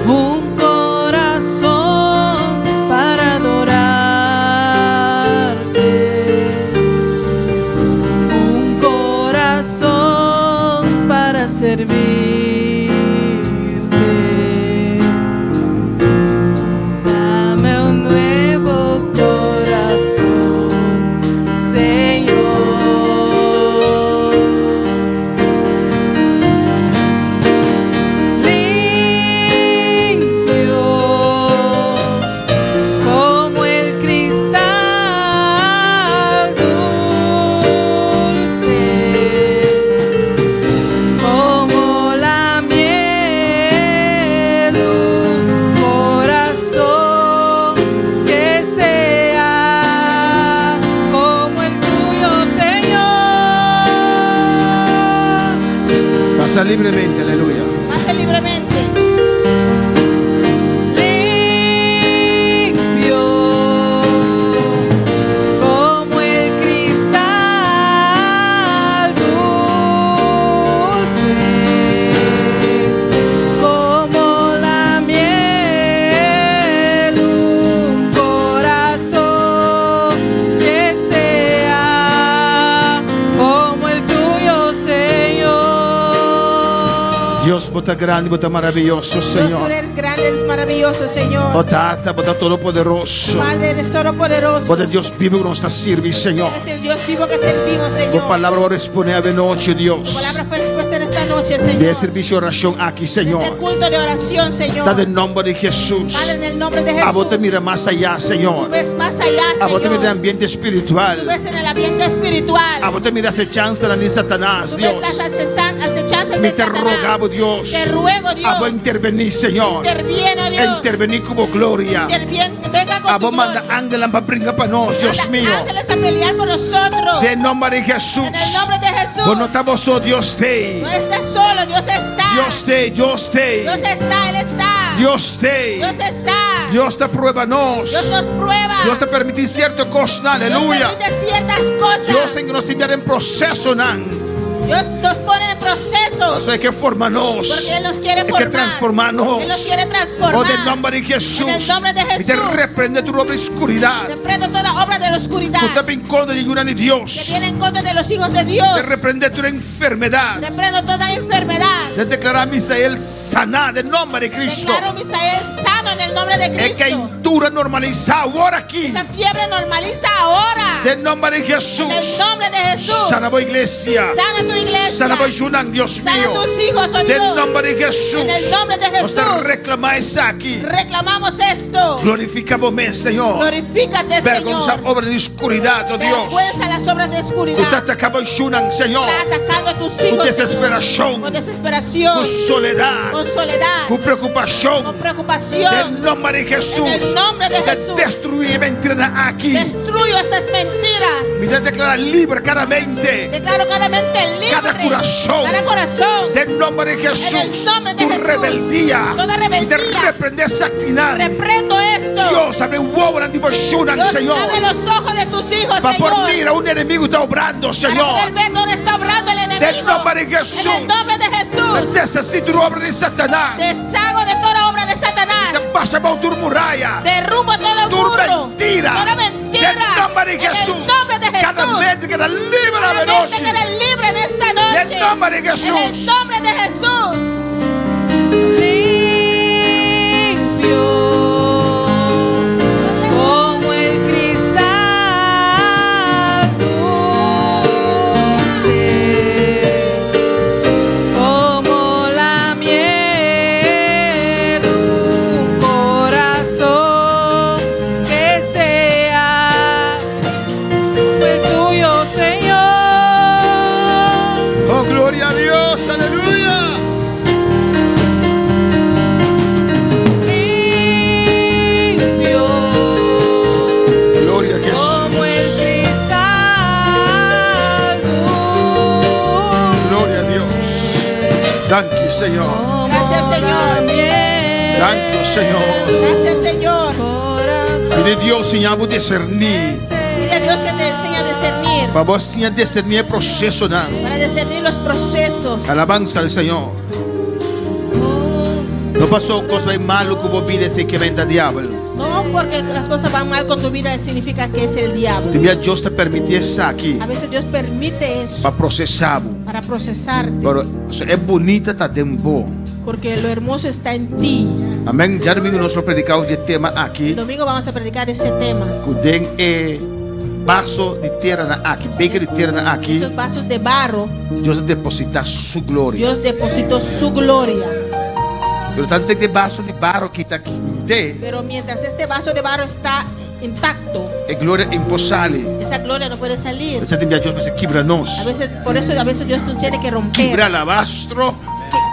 un corazón para adorarte, un corazón para servirte. Dame un nuevo corazón, Señor. Limpio como el cristal dulce, como la miel, un corazón que sea como el tuyo, Señor. Pasa libremente, aleluya. Pasa libremente. Limpio como el cristal dulce, como la miel, un corazón que sea como el tuyo, Señor. Dios, bo ta grandi, bo ta maraviyoso, Dios, Señor. tú eres grande, eres maravilloso, Señor. Oh Tata, bo ta todopoderoso. Padre, eres todopoderoso. Bo ta Dios bibu ku nos ta sirbi, Señor. Eres el Dios vivo que servimos, Señor. Bo palabra a responde awe nochi, Dios. Tu palabra fue expuesta en esta noche, Señor. Den servisio di orashon aki, Señor. Este culto de oración, Señor. Ta den nòmber di Jesús. Padre, en el nombre de Jesús. Abo ta mira mas ayá, Señor. Tú ves más allá, Señor. Abo ta mira den ambiente espiritual. Tú ves en el ambiente espiritual. Abo ta mira asechansanan di Satanas, Tú Dios. ves las acechanzas Mi de ta Satanás. roga bo, Dios. Te ruego, Dios. Abo intervení, Señor. Interviene, oh Dios. Intervení ku bo gloria. Interviene, venga con Abo tu manda gloria. angelnan pa bringa pa nos, Dios Manda mío. ángeles a pelear por nosotros. Den nòmber di Jesús. En el nombre de Jesús. Bo no ta bo so, Dios t'ei. No estás solo, Dios está. Dios t'ei, Dios t'ei. Dios está, Él está. Dios t'ei. Dios está. Dios ta prueba nos. Dios nos prueba. Dios ta permití sierto kosnan, Dios aleluya. permite ciertas cosas. Dios tin ku nos tin den prosesonan. Dios nos pone en procesos. Pasobra e ke forma nos. Porque Él nos quiere E ke formar. transformá nos. Él nos quiere transformar. Oh, den nòmber di Hesus. En el nombre de Mi ta Jesús. reprendé tur obra di skuridat. Reprendo toda obra de la oscuridad. Ku ta bin kontra di yunan di Dios. Que viene en contra de los hijos de Dios. Ta reprendé tur enfermedat. Reprendo toda enfermedad. Ta deklará Misael saná den nòmber di Cristo. Declaro Misael sano en el nombre de E Cristo. keintura normalisá awor aki. Esa fiebre normaliza ahora. Den nòmber di Hesus. En el nombre de Jesús. Sana bo iglesia. Sana tu iglesia. Sana bo yunan, Dios Sana mío. tus hijos, oh Den Dios. nòmber di Hesus. En el nombre de Nos ta Jesús. reklamá esaki. Reclamamos esto. Glorifica bo mes, Señor. Glorifícate, Bergonsa Señor. obra di skuridat, oh Dios. Vergüenza las obras de Ku oscuridad. ta ataká bo yunan, Señor. Está atacando a tus Ku hijos. Señor. desesperashon. Con desesperación. Ku soledat. Con soledad. Ku preokupashon. Con preocupación. Den nòmber di Hesus. En el nombre de Ta Jesús. destruí e mentiranan aki. Destruyo estas mentiras. Mi ta deklará libre kada mente. Declaro cada mente libre. Cada corazón. Cada corazón. Den nòmber di Hesus. En el nombre de Tur Jesús. rebeldia. Toda Mi ta rebeldía. reprendé esakinan. Reprendo esto. Dios, abri wowonan di bo yunan, Dios, Señor. abre los ojos de tus hijos, Pa por Señor. mira un enemigu ta obrando, Para Señor. poder ver dónde está obrando el enemigo. Den nòmber di Hesus. En el nombre de Jesús. Ta deshasí tur obra di Satanas. Deshago de toda obra de Satanás. Ta basha abou tur muraya. Derrumbo todo Tur muro. mentira. Toda mentira. Den nòmber di En el Hesus. nombre de Jesús. Kada mente keda libre Cada mente anochi. queda libre en esta noche. Den nòmber di Hesus. En el nombre de Jesús. Limpio como el cristal dulce, como la miel, un corazón que sea como el tuyo, Señor. Oh, gloria a Dios, aleluya. Limpio Gloria a Jesús. como el cristal dulce. Gloria a Dios. Danki, Señor. Gracias, Señor. Danki, Señor. Gracias, Señor. Pidi Dios siña bo diserní. Pide a Dios que te enseñe a discernir. Pa bo siña diserní e prosesonan. Para discernir los procesos. Alabansa al Señor. No paso kos bai malu ku bo bida esei ke men ta diabel. No porque las cosas van mal con tu vida significa que es el diablo. Tin bia Dios ta permití esaki A veces Dios permite eso pa prosesá bo. para procesarte. Pero e bunita ta den bo. Porque lo hermoso está en ti. Amén. Djadumingu nos lo prediká e tema aki. El domingo vamos a predicar ese tema. Ku den e vaso di tera nan aki, beker di tera nan aki, Esos vasos de barro, Dios a depositá su gloria. Dios depositó su gloria. Pero tantu e vaso di baro aki ta kint'é, Pero mientras este vaso de barro está intacto, e gloria no por sali. esa gloria no puede salir. P'esei tin bia Dios mester kibra nos. A veces, por eso a veces Dios nos tiene que romper. Kibra alabastro,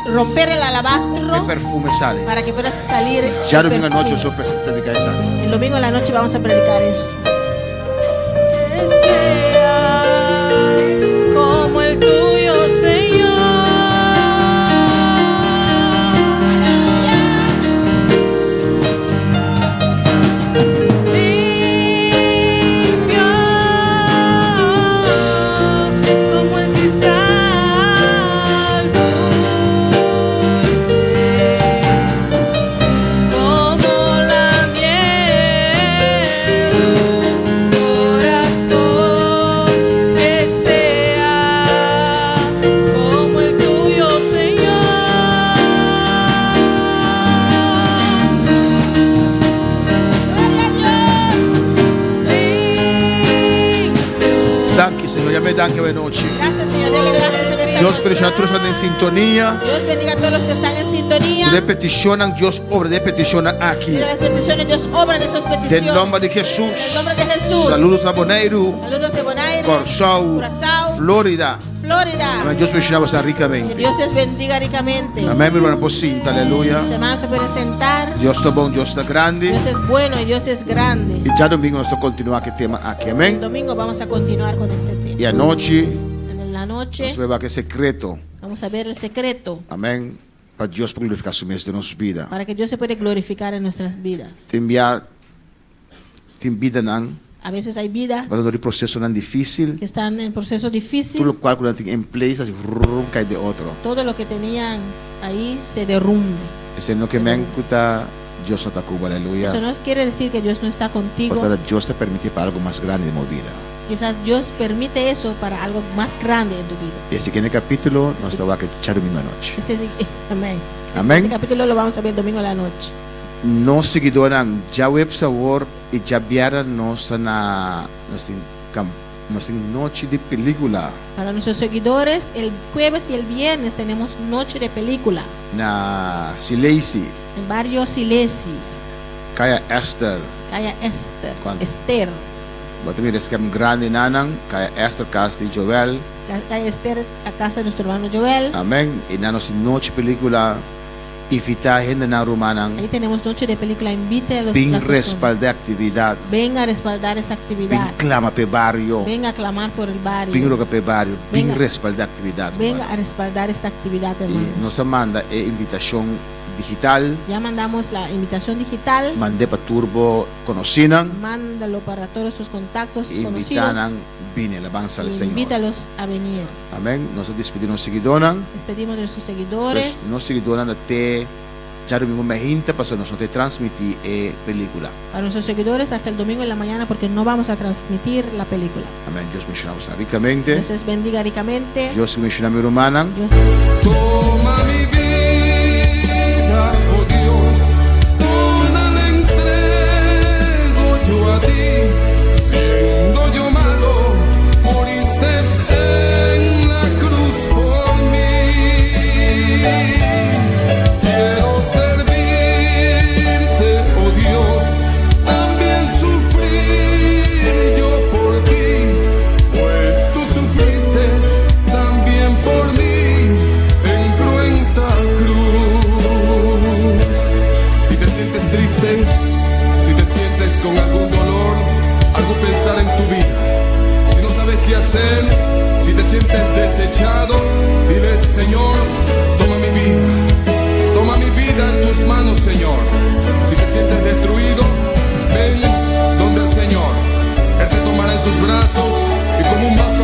Que romper el alabastro e perfume sali. para que pueda salir. el Djadumingu anochi perfume. nos lo prediká esaki. El domingo en la noche vamos a predicar eso. Que sea como el tuyo, Señor. Limpio como el cristal dulce, como la miel, un corazón que sea como el tuyo, Señor. Danki, Señor. Yam'é danki awe nochi. Gracias, Señor. Dele gracias en esta Dios noche. bendishoná tur esnan den sintonia. Dios bendiga a todos los que están en sintonía. Mira e petishonnan, Dios obra den e petishonnan aki. Mira las peticiones, Dios obra en esas Den peticiones. nòmber di En el Hesus. nombre de Jesús. Saludos na Boneiru, Saludos de Bonaire, Kòrsou, Curazao, Florida. Florida. Amèn. Dios bendishoná boso Que rikamente. Dios les bendiga ricamente. Amèn, mi rumannan por sinta. Aleluya. Los hermanos se pueden sentar. Dios ta bon, Dios ta grandi. Dios es bueno y Dios es grande. I djadumingu nos ta kontinuá ku e tema aki. El Amèn. domingo vamos a continuar con este tema. I anochi En la noche nos ta bai wak e sekreto. vamos a ver el secreto Amèn. Pa Dios por glorifiká su mes den nos bida. para que Dios se pueda glorificar en nuestras vidas. Tin bia tin bidanan. A veces hay vidas Pasando den prosesonan difísil. que están en proceso Tur difícil. lokual ku nan tin en place así vrrrr kai den otro. Todo lo que tenían ahí se derrumbe. Esei no ke men ku ta Dios no ta ku bo, aleluya. Eso no quiere decir que Dios no está contigo. Por ta Dios ta permití pa algu mas grandi den bo bida. Quizás Dios permite eso para algo más grande en tu vida. E siguiente kapítulo nos ta wak djadumingu anochi. Ese sí, amén. Amén. Este capítulo lo vamos a ver domingo a la noche. Nos siguidónan djaweps awor i djabièrnè nos ta na nos tin nos tin nochi di pelíkula. Para nuestros seguidores, el jueves y el viernes tenemos noche de película. Na Silesi. En barrio Silesi. Kaya Esther. Kaya Esther. Kuantu? Esther. Bo ta mira eskem grandi nanan, Kaya Esther kas di Joel. Kaya Esther a casa de nuestro hermano Joel. Amén. I nan nos tin nochi pelíkula. Invitá hendenan, rumannan. Ahí tenemos noche de película. Invite a los, Bin las personas. respaldá e aktividat. Venga a respaldar esa Bin actividad. klama p'e bario. Venga a clamar por el barrio. Bin roga p'e bario. Bin Venga. respaldá e aktividat, Venga rumannan. a respaldar esta actividad, I hermanos. nos a manda e invitashon digital. Ya mandamos la invitación digital. Mand'é pa tur bo konosínan. Mándalo para todos sus contactos Invitá conocidos. nan bini. Alabansa al Señor. Invítalos a venir. Amén. Nos a despedí nos siguidónan. Despedimos de nuestros seguidores. Pues nos siguidónan ta te djadumingu meinta pasobra nos no ta transmití e pelíkula. Para nuestros seguidores hasta el domingo en la mañana porque no vamos a transmitir la película. Amén. Dios bendishoná boso rikamente. Dios les bendiga ricamente. Dios sigui bendishoná mi rumannan. Dios Toma mi bida, oh Dios, toda la entrego yo a ti. Siendo yo malo, moriste en la cruz por mí. Quiero servirte, oh Dios, también sufrir yo por ti, pues tú sufriste también por mí en cruenta cruz. Si te sientes triste, si te sientes con algún dolor, algún pensar en tu vida, si no sabes qué hacer, si te sientes desechado, dile: Señor, toma mi vida, toma mi vida en tus manos, Señor. Si te sientes destruido, ven donde el Señor. Él te tomará en sus brazos y como un vaso